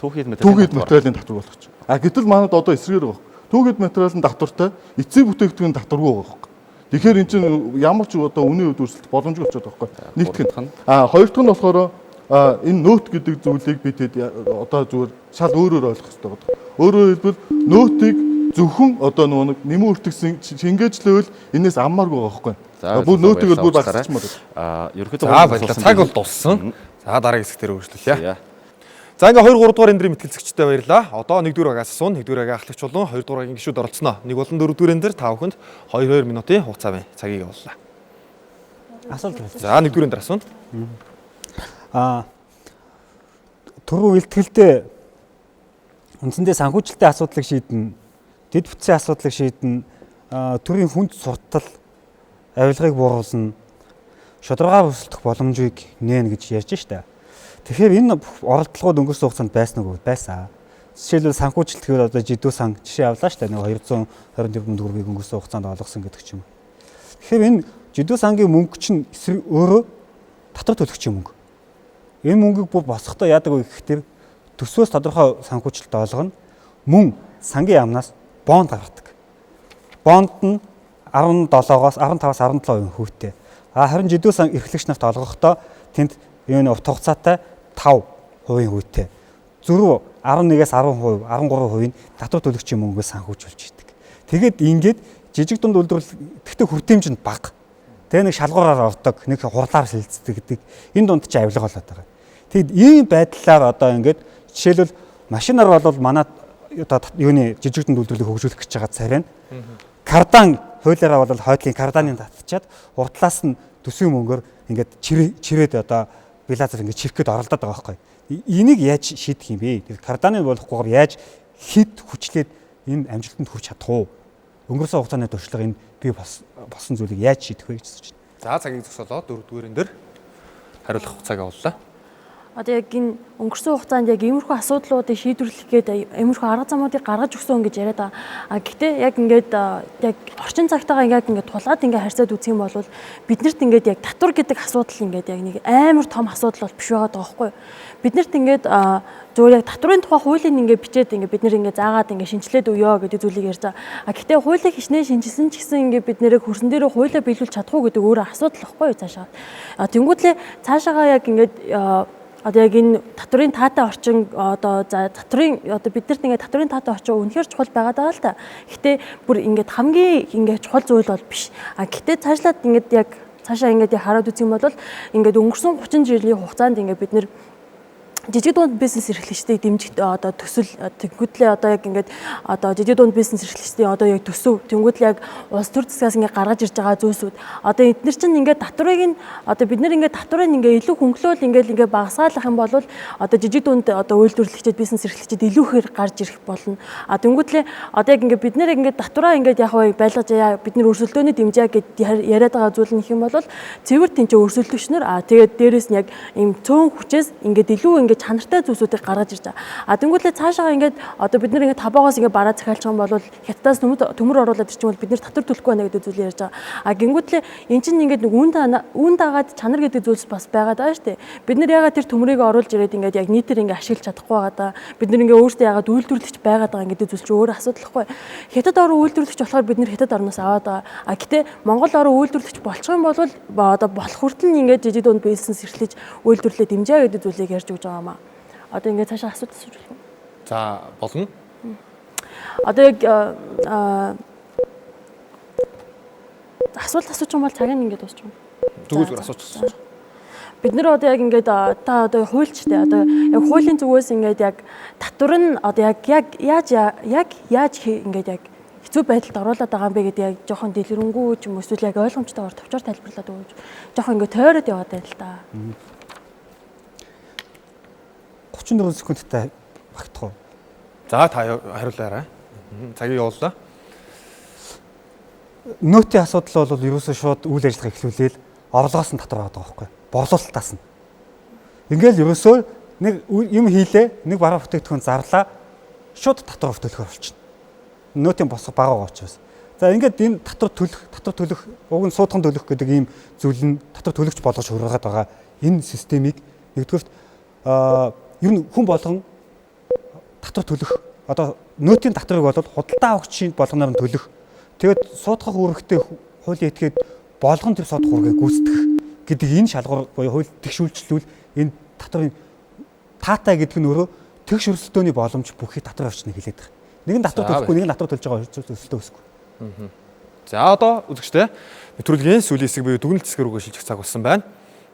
Түүхийд материалын татварг болгочих. А гэтэл манад одоо эсрэгээр байгаа. Түүхийд материал нь татвартай, эцсийн бүтээгдэхүүн татваргүй байгаа байхгүй. Тэгэхээр эн чинь ямар ч одоо үнийн хувьд өрсөлдөх боломжгүй болчиход байгаа байхгүй. Нэгдүгээр нь. А хоёр дахь нь болохоор энэ нөт гэдэг зүйлийг бид одоо зүгээр шал өөрөөр ойлгох хэрэгтэй байна. Өөрөөр хэлбэл нөтийг зөвхөн одоо нөгөө нэг нэмэн өртгсөн шингээжлэвэл энэс аммааргүй байгаа байхгүй. Бүр нөтийг бол бүр багасчмаар. Аа ерөнхийдөө за баярлалаа. Цаг бол дууссан. За дараагийн хэсэг дээр өөрчлөлөө. За ингээ 2 3 дугаар эндрийн мэтгэлцэгчтэй баярлалаа. Одоо 1 дугаар багаас асууна. 1 дугаар багийн ахлагч болон 2 дугаар багийн гишүүд оролцсноо. 1 болон 4 дугаар энэ та бүхэнд 2 2 минутын хугацаа байна. Цагийг явууллаа. Асуулт байна. За 1 дугаар энэ асууна. Аа түрүү илтгэлдээ үндсэндээ санхүүжилтийн асуудлыг шийднэ, дэд бүтцийн асуудлыг шийднэ, төрийн хүнд суртал авилгыг бууруулна, шударгаар өрсөлдөх боломжийг нээн гэж ярьж штэ. Тэгэхээр энэ оролдлогууд өнгөрсөн хугацаанд байсан уу? Байсан. Жишээлбэл санхүүжилт гэвэл одоо жидүү сан жишээ авлаа штэ. Нэг 220 тэрбум төгрөгийг өнгөрсөн хугацаанд олгосон гэдэг ч юм. Тэгэхээр энэ жидүү сангийн мөнгө чинь өөрөө татвар төлөгчийн мөнгө. Энэ мөнгийг бүр босохдоо яадаг вэ гэхээр төсвөөс тодорхой санхүүжилт олгоно. Мөн сангийн яамнаас бонд гаргадаг. Бонд нь 17-оос 15-аас 17% хүүтэй. А харин жидүү сан эрхлэгч нарт олгохдоо тэнд энэ урт хугацаатай 5% хүүтэй. Зөрүү 11-ээс 10%, 13% нь татвар төлөгчийн мөнгөөс санхүүжүүлж идэг. Тэгээд ингээд жижиг дунд үйлдвэрлэл тэгтээ хүртээмж нь бага. Тэгээ нэг шалгуураар ордог, нэг хурлаар шилждэг гэдэг. Энэ дунд чи авилга болоод байгаа. Тэгэд ийм байдлаар одоо ингээд жишээлбэл машинаар бол манай одоо юуны жижиг дунд үйлдвэрлэлийг хөгжүүлэх гэж байгаа царай нь кардан хуулиараа бол хойдлын карданы татчаад уртлаас нь төсвийн мөнгөөр ингээд чирээд одоо Белазар ингээд чирэх гээд оролдоод байгаа байхгүй. Энийг яаж шийдэх юм бэ? Тэр карданы болохгүйгээр яаж хэд хүчлээд энэ амжилтанд хүрч чадах уу? Өнгөрсөн хугацааны туршлага энэ бий болсон зүйлийг яаж шийдэх вэ гэж асууж байна. За цагийг зогсоолоо. Дөрөвдүгээр энэ дэр хариулах хугацааг авлаа. Одоо яг энэ өнгөрсөн хугацаанд яг иймэрхүү асуудлуудыг шийдвэрлэх гээд иймэрхүү арга замуудыг гаргаж өгсөн гэж яриад байгаа. А гэхдээ яг ингээд яг орчин цагтаагаа яг ингээд тулгаад ингээд харьцаад үзэх юм бол биднэрт ингээд яг татвар гэдэг асуудал ингээд яг нэг амар том асуудал бол биш байгаа байхгүй юу? Биднэрт ингээд зөвхөн яг татварын тухай хуулийг ингээд бичээд ингээд бид нэр ингээд заагаад ингээд шинжилээд өгөө гэдэг зүйлийг ярьж байгаа. А гэхдээ хуулийг хичнээн шинжилсэн ч гэсэн ингээд бид нэрийг хөрсөн дээрээ хуулиа биелүүлж чадахгүй гэдэг өөрөө асуудал байхгүй юу цаашаа. А тэнгуүтлээ цаашаагаа яг ингээд одоо яг энэ татварын таатай орчин одоо за татварын одоо биднэрт ингээд татварын таатай орчин үнэхээр чухал байгаа даа л та. Гэхдээ бүр ингээд хамгийн ингээд чухал зүйл бол биш. А гэхдээ цаашлаад ингээд яг цаашаа ингээд хараад үзэх юм бол ингээд өнгөрсөн 30 жилийн хугацаанд ингээд бид нэр жижиг дунд бизнес эрхлэгчдийг дэмжих одоо төсөл тэнгуүтлээ одоо яг ингээд одоо жижиг дунд бизнес эрхлэгчдийн одоо яг төсөв тэнгуүтлээ яг улс төр засгаас ингээд гаргаж ирж байгаа зүйлсүүд одоо эднэр чинь ингээд татварыг нь одоо бид нэр ингээд татварыг ингээд илүү хөнгөлөөл ингээд ингээд багасгаалах юм бол одоо жижиг дунд одоо үйлдвэрлэгчид бизнес эрхлэгчид илүү ихээр гарч ирэх болно. А тэнгуүтлээ одоо яг ингээд бид нэр ингээд татвараа ингээд яг байлгаж яа бид нэр өрсөлдөөний дэмжээ гэд яриад байгаа зүйл нь их юм бол цэвэр тэнцээ өрсөлдөгч нар а тэгээд дээрэс нь яг ийм цөөн хүчээс ингээд илүү ингээд ингээд чанартай зүйлсүүдийг гаргаж ирж байгаа. А тэнгуүлээ цаашаа ингээд одоо бид нар ингээд табоогоос ингээд бараа захиалчих юм бол хятадаас төмөр оруулаад ирчих юм бол бид нар татвар төлөхгүй байна гэдэг зүйлийг ярьж байгаа. А гингүүтлээ эн чинь ингээд нэг үн дагаад чанар гэдэг зүйлс бас байгаад байгаа шүү дээ. Бид нар ягаад тэр төмрийг оруулж ирээд ингээд яг нийтээр ингээд ашиглаж чадахгүй байгаа даа. Бид нар ингээд өөрсдөө ягаад үйлдвэрлэгч байгаад байгаа гэдэг зүйл чинь өөр асуудал хгүй. Хятад орон үйлдвэрлэгч болохоор бид нар хятад орноос аваад байгаа. А гэтээ Монгол орон үйлдвэрлэгч болчих юм бол одоо болох хүртэл нь ингээд жижиг дунд бизнес эрхлэж үйлдвэрлэлээ дэмжээ гэдэг зүйлийг ярьж өгч байгаа юм аа. Одоо ингээд цаашаа асуудал асууж болох уу? За болно. Одоо яг асуулт асуучих юм бол цаг нь ингээд дуусчих юм. Зүгээр асуучих. Бид нэр одоо яг ингээд та одоо хуульчтай одоо яг хуулийн зүгээс ингээд яг татвар нь одоо яг яаж яг ингээд яг хэцүү байдалд оруулаад байгаа юм бэ гэдэг яг жоохон дэлгэрэнгүй ч юм уу эсвэл яг ойлгомжтойгоор товчоор тайлбарлаад өгөөч. Жоохон ингээд тойроод яваад байна л та. 34 секундтай багтах уу? За та хариулаарай. Цагийг явууллаа. Нөөтийн асуудал бол ерөөсөө шууд үйл ажиллагаа эхлүүлээл орлогоос нь татвар аваад байгаа байхгүй. Борлуулалтаас нь. Ингээл ерөөсөө нэг юм хийлээ, нэг бараа бүтээгдэхүүн зарлаа, шууд татвар төлөхөр болчихно. Нөөтийн босго бага байгаа учраас. За ингээд энэ татвар төлөх, уг нь суудхан төлөх гэдэг ийм зүйл нь татвар төлөгч болгож хөргөд байгаа энэ системийг нэгдүгürt ер нь хүн болгон татвар төлөх, одоо нөөтийн татварыг бол худалдаа авагчийн болгоноор нь төлөх. Тэгээд суудах үүрэгтэй хуулийн этгээд болгон тэр суудах үүргийг гүйцэтгэх гэдэг энэ шалгуур буюу хууль тэгш үйлчлүүл энэ татварын таатай гэдэг нь өөрөө тэгш өрсөлдөөний боломж бүхий татвар орчныг хэлээд байгаа. Нэг нь татвар төлөхгүй, нэг нь татвар төлж байгаа өрсөлдөө өсөхгүй. За одоо үзэгчдээ нэвтрүүлгийн сүүлийн хэсэг буюу дүгнэлт хэсэг рүүгээ шилжих цаг болсон байна.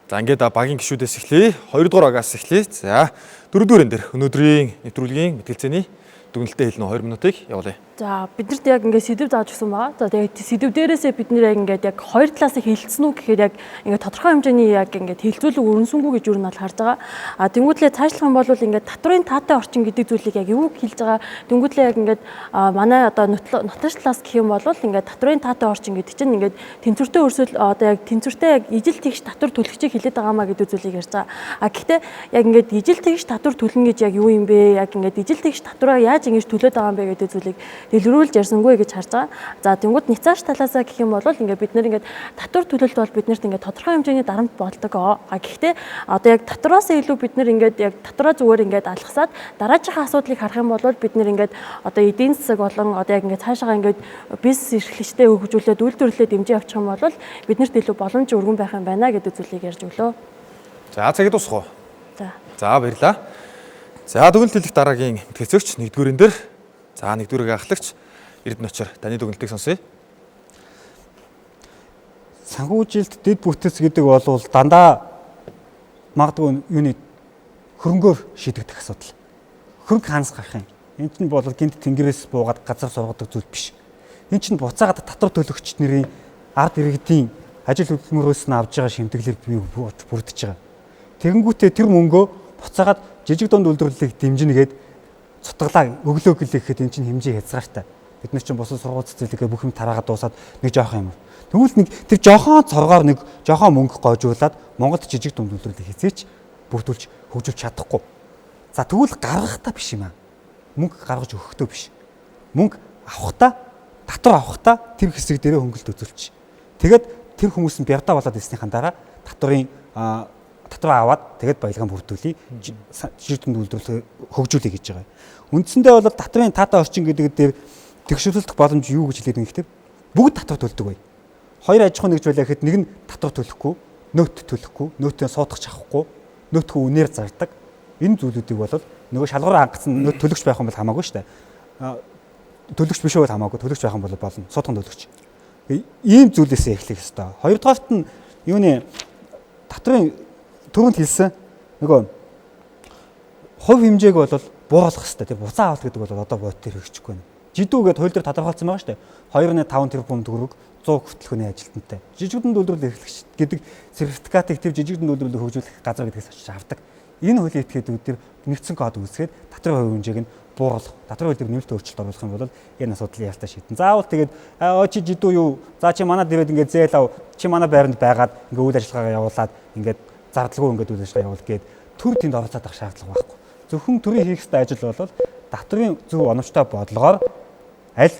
За ингээд багийн гишүүдээс эхлэе. 2 дугаар багаас эхлэе. За 4 дугаар энэ дэр өнөөдрийн нэвтрүүлгийн мэтгэлцээний дүгнэлтээ хэлнэ 2 минутыг явуулъя. За биднэрт яг ингээд сэдв зааж өгсөн байгаа. За тэгээд сэдв дээрээсээ бид нэр яг ингээд яг хоёр талаас нь хилцсэн үү гэхээр яг ингээд тодорхой хэмжээний яг ингээд хилцүүлэг өрнсөнгүү гэж юу нь бол харж байгаа. А тэнгуүтлээ цаашлах юм бол ингээд татварын таатай орчин гэдэг зүйлийг яг юу хэлж байгаа. Тэнгуүтлээ яг ингээд манай одоо нотолч талаас гэх юм бол ингээд татварын таатай орчин гэдэг чинь ингээд тэнцвэртэй өрсөл одоо яг тэнцвэртэй яг ижил тэгш татвар төлөгчийг хэлээд байгаа маа гэдэг зүйлийг ярьж байгаа. А гэхдээ яг ингээд ижил тэгш татвар төлнө гэж яг юу юм бэ? Яг ингээд ижил тэгш татвараа яаж ингэж төлөөд байгаа юм бэ гэдэг зүйлийг дэлгэрүүлж ярьсангүй гэж харж байгаа. За тэнгууд ницааш талаасаа гэх юм бол ингээд бид нэр ингээд татвар төлөлт бол биднэрт ингээд тодорхой хэмжээний дарамт болдог. А гэхдээ одоо яг татвараас илүү бид нэр ингээд яг татвараа зүгээр ингээд алгасаад дараачихаа асуудлыг харах юм бол бид нэр ингээд одоо эдийн засаг болон одоо яг ингээд цаашаага ингээд бизнес эрхлэгчтэй хөгжүүлээд үйлдвэрлэлээ дэмжиж явчих юм бол биднэрт илүү боломж өргөн байх юм байна гэдэг зүйлийг ярьж өглөө. За цагийг дуусгах уу? За. За баярлалаа. За дүгнэлт хэлэх дараагийн мэтгэлцэгч нэгдүгээрэн дээр за нэгдүгээрээ ахлагч Эрдэнэ очир таны дүгнэлтийг сонсъё. Санхүүжилт дэд бүтэц гэдэг бол дандаа магадгүй юуны хөрөнгөөр шийдэгдэх асуудал. Хөрөнгө хаанаас гарах юм? Энд чинь бол гинт тэнгэрээс буугаад газар сургадаг зүйл биш. Энд чинь буцаагаад татвар төлөгч нарын ард иргэдийн ажил хөдөлмөрөөс нь авж байгаа шимтгэлээр бий бүрдэж байгаа. Тэгэнгүүтээ тэр мөнгөө буцаагаад жижиг дунд үйлдвэрлэлийг дэмжинэ гээд цутгалаа өглөө гэлээ гэхэд эн чинь хэмжээ хязгаартай. Бид нар чинь бусад сургууль цэцэрлэгээ бүх юм тараагаад дуусаад нэг жоохон юм. Тэгвэл нэг тэр жоохон цоргоор нэг жоохон мөнгө гойжуулаад Монголд жижиг дунд үйлдвэрлэлийг хизээч бүрдүүлж хөгжүүлж чадахгүй. За тэгвэл гаргахтаа биш юм аа. Мөнгө гаргаж өгөхдөө биш. Мөнгө авахдаа татвар авахдаа тэр хэсэг дээрээ хөнгөлт үзүүлчих. Тэгээд тэр хүмүүс нь бярдаа болоод ирснийхэн дараа татварын татвар аваад тэгээд баялгаа бүрдүүлье. Жижиг дунд үйлдвэрлэлээ хөгжүүлье гэж байгаа. Үндсэндээ бол татварын таатай орчин гэдэг дээр тэгшүүлэх боломж юу гэж хэлээд байгаа юм бэ? Бүгд татвар төлдөг бай. Хоёр аж ахуйн нэгж байлаа гэхэд нэг нь татвар төлөхгүй, нөөт төлөхгүй, нөөтөө суудах авахгүй, нөөтхөө үнээр зардаг. Энэ зүйлүүдийг бол нөгөө шалгуур хангацсан нөөт төлөгч байх юм бол хамаагүй шүү дээ. Төлөгч биш байвал хамаагүй, төлөгч байх юм бол болно. Суудхан төлөгч. Ийм зүйлээсээ эхлэх ёстой. Хоёрдугаарт нь юуны татварын түрүүнд хэлсэн нөгөө хувь хэмжээг бол бууруулах хэрэгтэй. Тэр буцаа авалт гэдэг бол одоо бодит хэрэгжихгүй байна. Жидүү гэдээ хууль дээр тодорхойлсон байгаа шүү дээ. 2.5 тэрбум төгрөг 100 хүртэл хүний ажилтнтай. Жижиг дунд үйлдвэрлэл эрхлэгч гэдэг сертификатыг тэр жижиг дунд үйлдвэрлэлийг хөгжүүлэх газар гэдгээс очиж авдаг. Энэ хуулийн этгээдүүд дээр нэгдсэн код үүсгээд татварын хувь хэмжээг нь бууруулах, татварын хууль дээр нэмэлт өөрчлөлт оруулах юм бол энэ асуудлыг ялтаа шийдэн. Заавал тэгээд чи жидүү юу? За чи манай дээрээ ингээд зээл ав. Чи манай байранд байгаад ингээд үйл ажиллагаагаа явуулаад ингээд зардалгүй ингээд үйл ажиллагаа явуул гээд Төр тэнд оролцоод авах шаардлага байхгүй. Зөвхөн төрийн хийх ёстой ажил бол татврын зөв оновчтой бодлогоор аль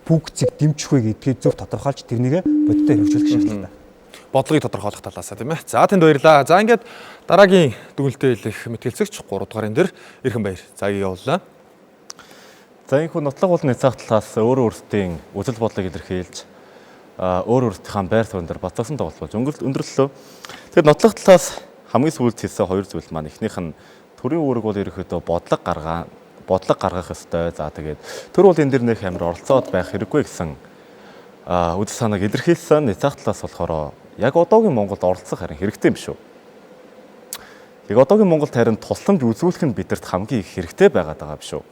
функцийг дэмжих вэ гэдгийг зөв тодорхойлж тэрнийг бодиттой хэрэгжүүлэх шаардлагатай. Бодлогыг тодорхойлох талаасаа, тийм ээ. За, тэнд баярлаа. За, ингээд дараагийн дүгнэлтээ хэлэх мэтгэлцэгч 3 дугаарын дээр Эрхэн Баяр. Цагийг явууллаа. За, энэ хүн нотлох болон няцаах талаас өөрөө өөрсдийн үзэл бодлыг илэрхийлж, өөр өөрсдийнхээ байр суурин дээр бацаасан тоглолт болж өндөрлөлөө. Тэгэхээр нотлох талаас хамгийн сүүлд хэлсэн хоёр зүйл маань эхнийх нь төрийн үүрэг бол ерөнхийдөө бодлого гаргах ёстой. За, тэгээд төр бол энэ дэр нэх амар оролцоод байх хэрэггүй гэсэн үзэл санааг илэрхийлсэн. Няцаах талаас болохоор яг одоогийн Монголд оролцох харин хэрэгтэй юм шүү. Яг одоогийн Монголд харин тусламж үзүүлэх нь бидэрт хамгийн их хэрэгтэй байгаад байгаа юм шүү.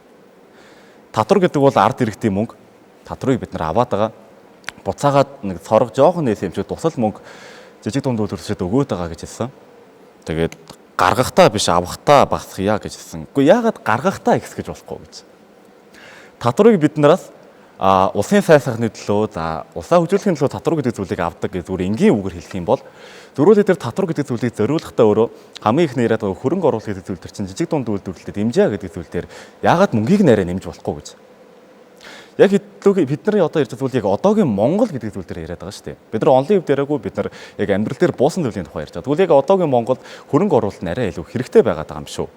Татвар гэдэг бол ард иргэдийн мөнгө. Татварыг бид нар аваад байгаа. Буцаагаад нэг цорог жоохон нээсэн юм шиг тусал мөнгө жижиг дунд үйлдвэрлэгчид өгөөд байгаа гэж хэлсэн. Тэгээд гаргахтаа биш, авахтаа багасгая гэж хэлсэн. Үгүй, яагаад гаргахтаа ихс гэж болохгүй гэж. Татварыг бид нараас улсын сайн сайхны төлөө, за, улсаа хөгжүүлэхийн төлөө татвар гэдэг зүйлийг авдаг гэж зүгээр энгийн үгээр хэлэх юм бол зөрүүлээ тэр татвар гэдэг зүйлийг зориулахдаа өөрөө хамгийн их яриад байгаа хөрөнгө оруулалт гэдэг зүйл төр чинь жижиг дунд үйлдвэрлэлтэд дэмжээ гэдэг зүйл дээр яагаад мөнгийг нарай нэмж болохгүй гэж. Яг хэдлүүг бид нарын одоо ярьж байгаа зүйл яг одоогийн Монгол гэдэг зүйл дээр яриад байгаа шүү дээ. Бид нар онлын хэв яриаггүй, бид нар яг амьдрал дээр буусан зүйлийн тухай ярьж байгаа. Тэгвэл яг одоогийн Монголд хөрөнгө оруулалт арай илүү хэрэгтэй байгаад байгаа юм шүү.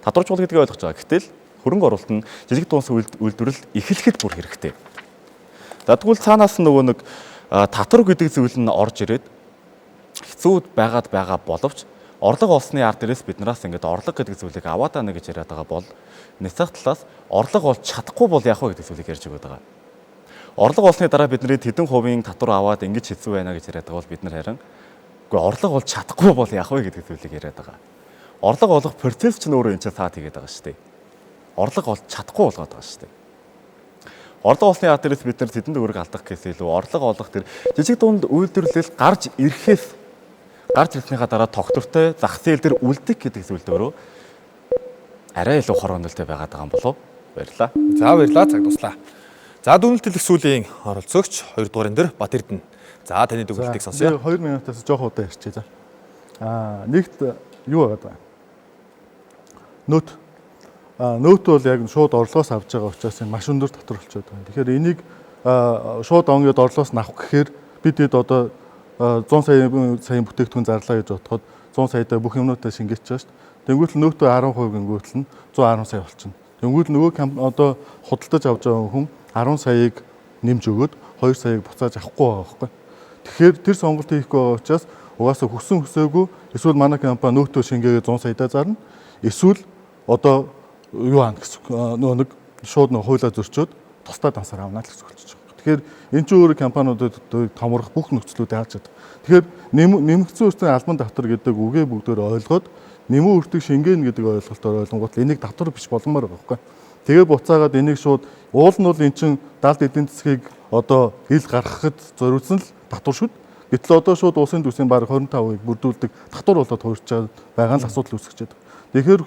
Татвар чухал гэдгийг ойлгож байгаа. Гэтэл хөрөнгө оруулалт нь жижиг дунд үйлдвэрлэл эхлэхэд бүр хэрэгтэй. За, тэгвэл цаанаас нөгөө нэг татвар гэдэг зүйл нь орж ирээд хэцүү байгаад байгаа боловч орлого олсны ард дээрээс биднээс ингээд орлого гэдэг зүйлийг аваад байна гэж яриад байгаа бол няцаах талаас орлого олж чадахгүй бол яах вэ гэдэг зүйлийг ярьж өгöd байгаа. Орлого олсны дараа бидний тэдэн хувийн татвар аваад ингэж хэцүү байна гэж яриад байгаа бол бид нар харин үгүй, орлого олж чадахгүй бол яах вэ гэдэг зүйлийг яриад байгаа. Орлого олох процесс чинь өөрөө энэ чинь саад хийгээд байгаа шүү дээ. Орлого олж чадахгүй болгоод байгаа шүү дээ. Орлого олсны ард дээрээс бид нар тэдэн төгрөг алдах гэсэн илүү орлого олох тэр жижиг дунд үйлдвэрлэл гарч ирэхээс гарч ирснийхаа дараа тогтвортой зах зээл дээр үлдэх гэдэг зүйлд өөрөө арай илүү хор хөнөөлтэй байгаад байгаа юм болов уу? Баярлалаа. За, баярлалаа, цаг дуслаа. За, дүгнэлт хэлэх сүүлийн оролцогч 2 дугаарын дээр Бат Эрдэнэ. За, таны дүгнэлтийг сонсъё. 2 минутаас жоох удаа ярьчих за. Нэгт юу байгаад байгаа? Нөт. Нөт бол яг шууд орлогоос авч байгаа учраас энэ маш өндөр татвар болчиход байгаа. Тэгэхээр энийг шууд онгод орлогоос нь авах гэхээр бид хэд одоо 100 саяын бүтээгдэхүүн зарлаа гэж бодоход 100 саядаа бүх юмнуудаа шингээч байгаа шүү дээ. Тэнгүүт л нөөтөө 10% гингүүтэл нь 110 сая болчихно. Тэнгүүт нөгөө одоо худалдаж авч байгаа хүн 10 саяыг нэмж өгөөд 2 саяыг буцааж авахгүй байгаа байхгүй. Тэгэхээр тэр сонголт хийхгүй байгаа учраас угаасаа хүссэн хүсээгүй эсвэл манай компани нөөтөө шингээгээ 100 саядаа зарна. Эсвэл одоо юу аана гэсэн нөгөө нэг шууд нөгөө хуулиа зөрчөөд тусдаа дансаар авна л гэсэн болчихж байгаа. Тэгэхээр энэ чинь өөрөө компаниудад томрох бүх нөхцлүүдийг хааж чаддаг. Тэгэхээр нэмэгдсэн үртийн албан татвар гэдэг үгээ бүгдээр ойлгоод нэмэн үртийг шингээнэ гэдэг ойлголтоор ойлгонгуут энийг татвар биш боломоор байгаа байхгүй. Тэгээ буцаагаад энийг шууд уул нь бол эн чинь далд эдийн засгийг одоо ил гаргахад зориулсан л татвар шүү. Гэтэл одоо шууд улсын төсвийн бараг 25%-ыг бүрдүүлдэг татвар болоод хуурч байгаа нь асуудал үүсгэж байгаа. Тэгэхээр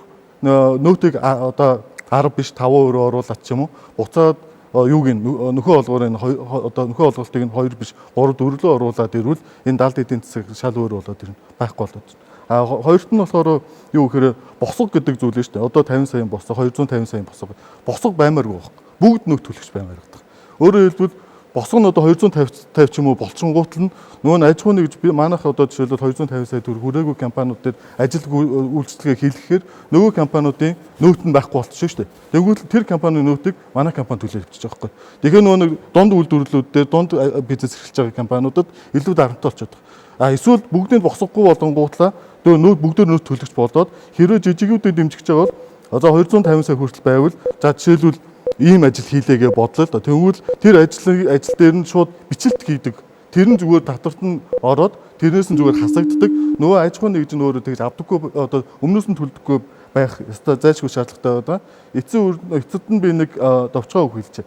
нөөтийг одоо 10 биш 5% оруулаад ч юм уу буцаад юуг нь нөхөө олгоорын одоо нөхөө олголтыг нь 2 биш 3 4 рүү оруулаад ирвэл энэ далд эдийн засаг шал өөр болоод ирнэ, байхгүй болоод. А хоёрт нь болохоор юу гэхээр босго гэдэг зүйл нь шүү дээ. Одоо 50 саяын босго, 250 саяын босго. Босго баймааргүй байхгүй. Бүгд нөх төлөгч баймаар гэдэг. Өөрөөр хэлбэл босго нь одоо 250 ч юм уу болчингуут нь нөгөө нь аж ахуйн гэж би манайх одоо жишээлбэл 250 сая төгрөг хүрээгүй компаниуд дээр ажил үйлчилгээ хийлгэхээр нөгөө компаниудын нөөт нь байхгүй болчихно шүү дээ. Тэгвэл тэр компанийн нөөтийг манай компани төлөө авчиж байгаа байхгүй. Тэгэхээр нөгөө нэг дунд үйлдвэрлэлүүд дээр дунд бизнес эрхэлж байгаа компаниудад илүү дарамттай болчиход байгаа. А эсвэл бүгдийг босгохгүй болонгуутлаа нөгөө бүгдээр нөөт төлөгч болоод хэрвээ жижигүүдэд дэмжиж байгаа бол одоо 250 сая хүртэл байвал за жишээлбэл ийм ажил хийлээгээ бодлоо л да. Тэгвэл тэр ажил дээр нь шууд бичлэлт хийдэг. Тэр нь зүгээр татварт нь ороод тэрнээс нь зүгээр хасагддаг. Нөгөө аж ахуйн нэгж нь өөрөө тэгж авдаггүй одоо өмнөөс нь төлдөггүй байх ёстой зайлшгүй шаардлагатай байгаа. Эцэд нь би нэг товчгоо үг хэлчихэ.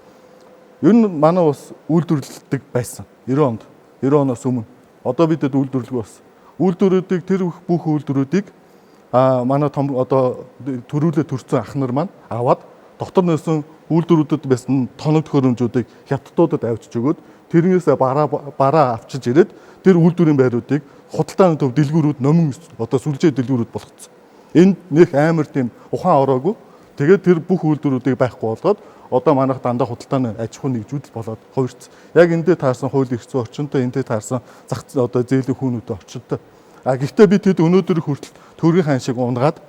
Ер нь манай ус үйлдвэрлэдэг байсан. 90 онд. 90 оноос өмнө. Одоо бидэд үйлдвэрлэгүй болсон. Үйлдвэрүүдийг тэр бүх үйлдвэрүүдийг манай том одоо төрүүлээ төрсөн ах нар маань аваад дотор нөөсөн үйлдвэрүүдэд байсан тоног төхөөрөмжүүдийг хятадуудад авчиж өгөөд тэрнээсээ бараа авчиж ирээд тэр үйлдвэрийн байруудыг худалдааны төв дэлгүүрүүд номин одоо сүлжээ дэлгүүрүүд болгоцсон. Энд нэг амар тийм ухаан ороогүй. Тэгээд тэр бүх үйлдвэрүүдийг байхгүй болгоод одоо манайх дандаа худалдааны аж ахуй нэгжүүд л болоод хувирц. Яг эндээ таарсан хууль эрх зүйн орчинтой, эндээ таарсан зах одоо зээлийн хүүнүүдийн орчинтой. А гэхдээ би тэд өнөөдөр хүртэл төгрөгийн хаан шиг унгаад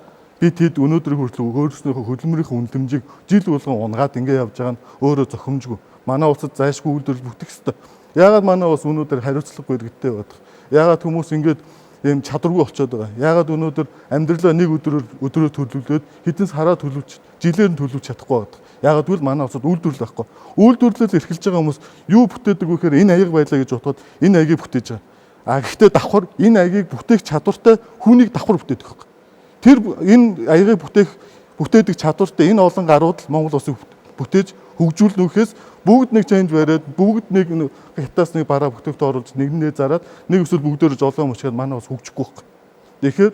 би тэд өнөөдөр хүртэл өөрснийхөө хөдөлмөрийн үнэлэмжийг жил болгон унгаад ингэ явж байгаа нь өөрөө зохимжгүй. Манай улсад зайлшгүй үйлдвэрлэл бүтэх ёстой. Яагаад манай улс өнөөдөр хариуцлагагүй иргэдтэй байдаг? Яагаад хүмүүс ингэж ийм чадваргүй болчиход байгаа? Яагаад өнөөдөр амьдралаа нэг өдрөөр төлөвлөөд хэдэн сараа төлөвлөж, жилээр нь төлөвлөж чадахгүй байдаг? Яагаад гэвэл манай улсад үйлдвэрлэл байхгүй. Үйлдвэрлэл эрхэлж байгаа хүмүүс юу бүтээдэг вэ гэхээр энэ аяга байлаа гэж бодоход энэ аягийг бүтээж байгаа. А гэхдээ давхар энэ аягийг бүтээх чадвартай хүнийг давхар бүтээдэг байхгүй. Тэр энэ аягийг бүтээдэг чадвартай энэ олон гарууд л Монгол улсыг бүтээж хөгжүүлнэ гэхээс бүгд нэг чанж бариад бүгд нэг хятаас нэг бараа бүтээгт оруулж нэгнээ зараад нэг эсвэл бүгдөө жолоо мөчгээд манай улс хөгжихгүй байхгүй. Тэгэхээр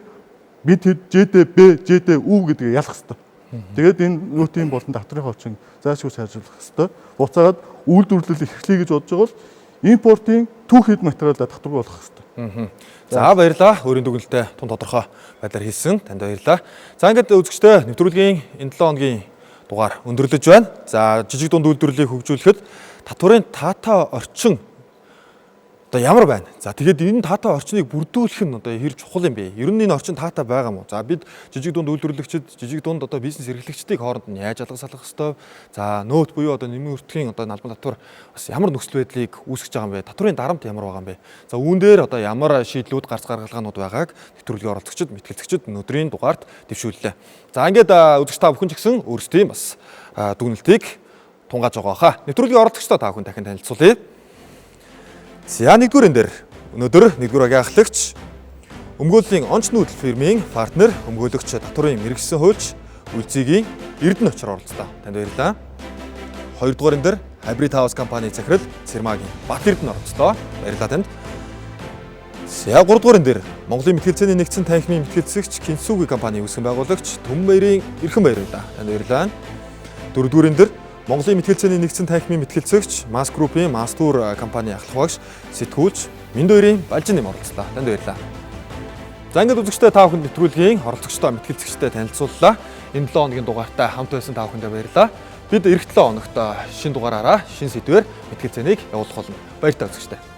бид хэд ЖДБ, ЖДҮ гэдгийг ялах хэрэгтэй. Тэгээд энэ нөөтийн болон татврын орчин заашгүй сайжруулах хэрэгтэй. Буцаагаад үйлдвэрлэл эрхлэе гэж бодож байгаа бол импортын түүх хэд материалаа татваргүй болгох хэрэгтэй. За баярлалаа. Өөрийн дүгнэлтээ тун тодорхой байдлаар хийсэн. Танд баярлалаа. За ингээд үзэгчдээ нэвтрүүлгийн энэ 7 хоногийн дугаар өндөрлөж байна. За жижиг дунд үйлдвэрлэлийг хөгжүүлэхэд татварын таатай орчин одоо ямар байна? За тэгээд энэ таатай орчныг бүрдүүлэх нь одоо хэр чухал юм бэ? Ер нь энэ орчин таатай байгаа мó? За бид жижиг дунд үйлдвэрлэгчид, жижиг дунд одоо бизнес эрхлэгчдийг хооронд нь яаж алгасалах ёстой? За нөөт буюу одоо нэмийн өртгийн одоо албан татвар бас ямар нөхцөл байдлыг үүсгэж байгаа юм бэ? Татварын дарамт ямар байгаа юм бэ? За үүн дээр одоо ямар шийдлүүд гарц гаргалгаанууд байгааг нэвтрүүлгийн оролцогчид, мэтгэлцэгчид өнөөдрийн дугаарт дэвшүүллээ. За ингээд үзэгч та бүхэн ч гэсэн өөрсдийн бас дүгнэлтийг тунгааж байгаа хаа. Нэвтрүүлгийн оролцогчдоо та бүхэн дахин танилцуулъя. За нэгдүгээр энэ дээр өнөөдөр нэгдүгээр багийн ахлагч Өмгөөллийн онц нүүдэл фирмийн партнер өмгөөлөгч татварын мэргэсэн хуульч Үлзигийн Эрдэнэ очир оролцлоо. Танд баярлалаа. Хоёрдугаар энэ дээр Hybrid House компани захирал Цэрмагийн Бат Эрдэнэ оролцлоо. Баярлалаа танд. За гуравдугаар энэ дээр Монголын мэтгэлцээний нэгдсэн танхимын мэтгэлцэгч Кинсуги компани үүсгэн байгуулагч Түмбаярын Эрхэн баярлалаа. Танд баярлалаа. Дөрөвдүгээр энэ дээр Монголын мэтгэлцээний нэгдсэн танхимын мэтгэлцэгч Mass Group-ийн Master компани ахлах багш сэтгүүлч Миндоёрын Балжин нэм оролцлоо. Танд баярлалаа. За ингээд үзэгчдээ та бүхэнд нэвтрүүлгийн оролцогчдоо мэтгэлцэгчтэй танилцууллаа. Энэ 7 хоногийн дугаартай хамт байсан та бүхэндээ баярлалаа. Бид эх 7 хоногт шинэ дугаараараа шинэ сэдвээр мэтгэлцээнийг явуулах болно. Баяртай үзэгчдээ.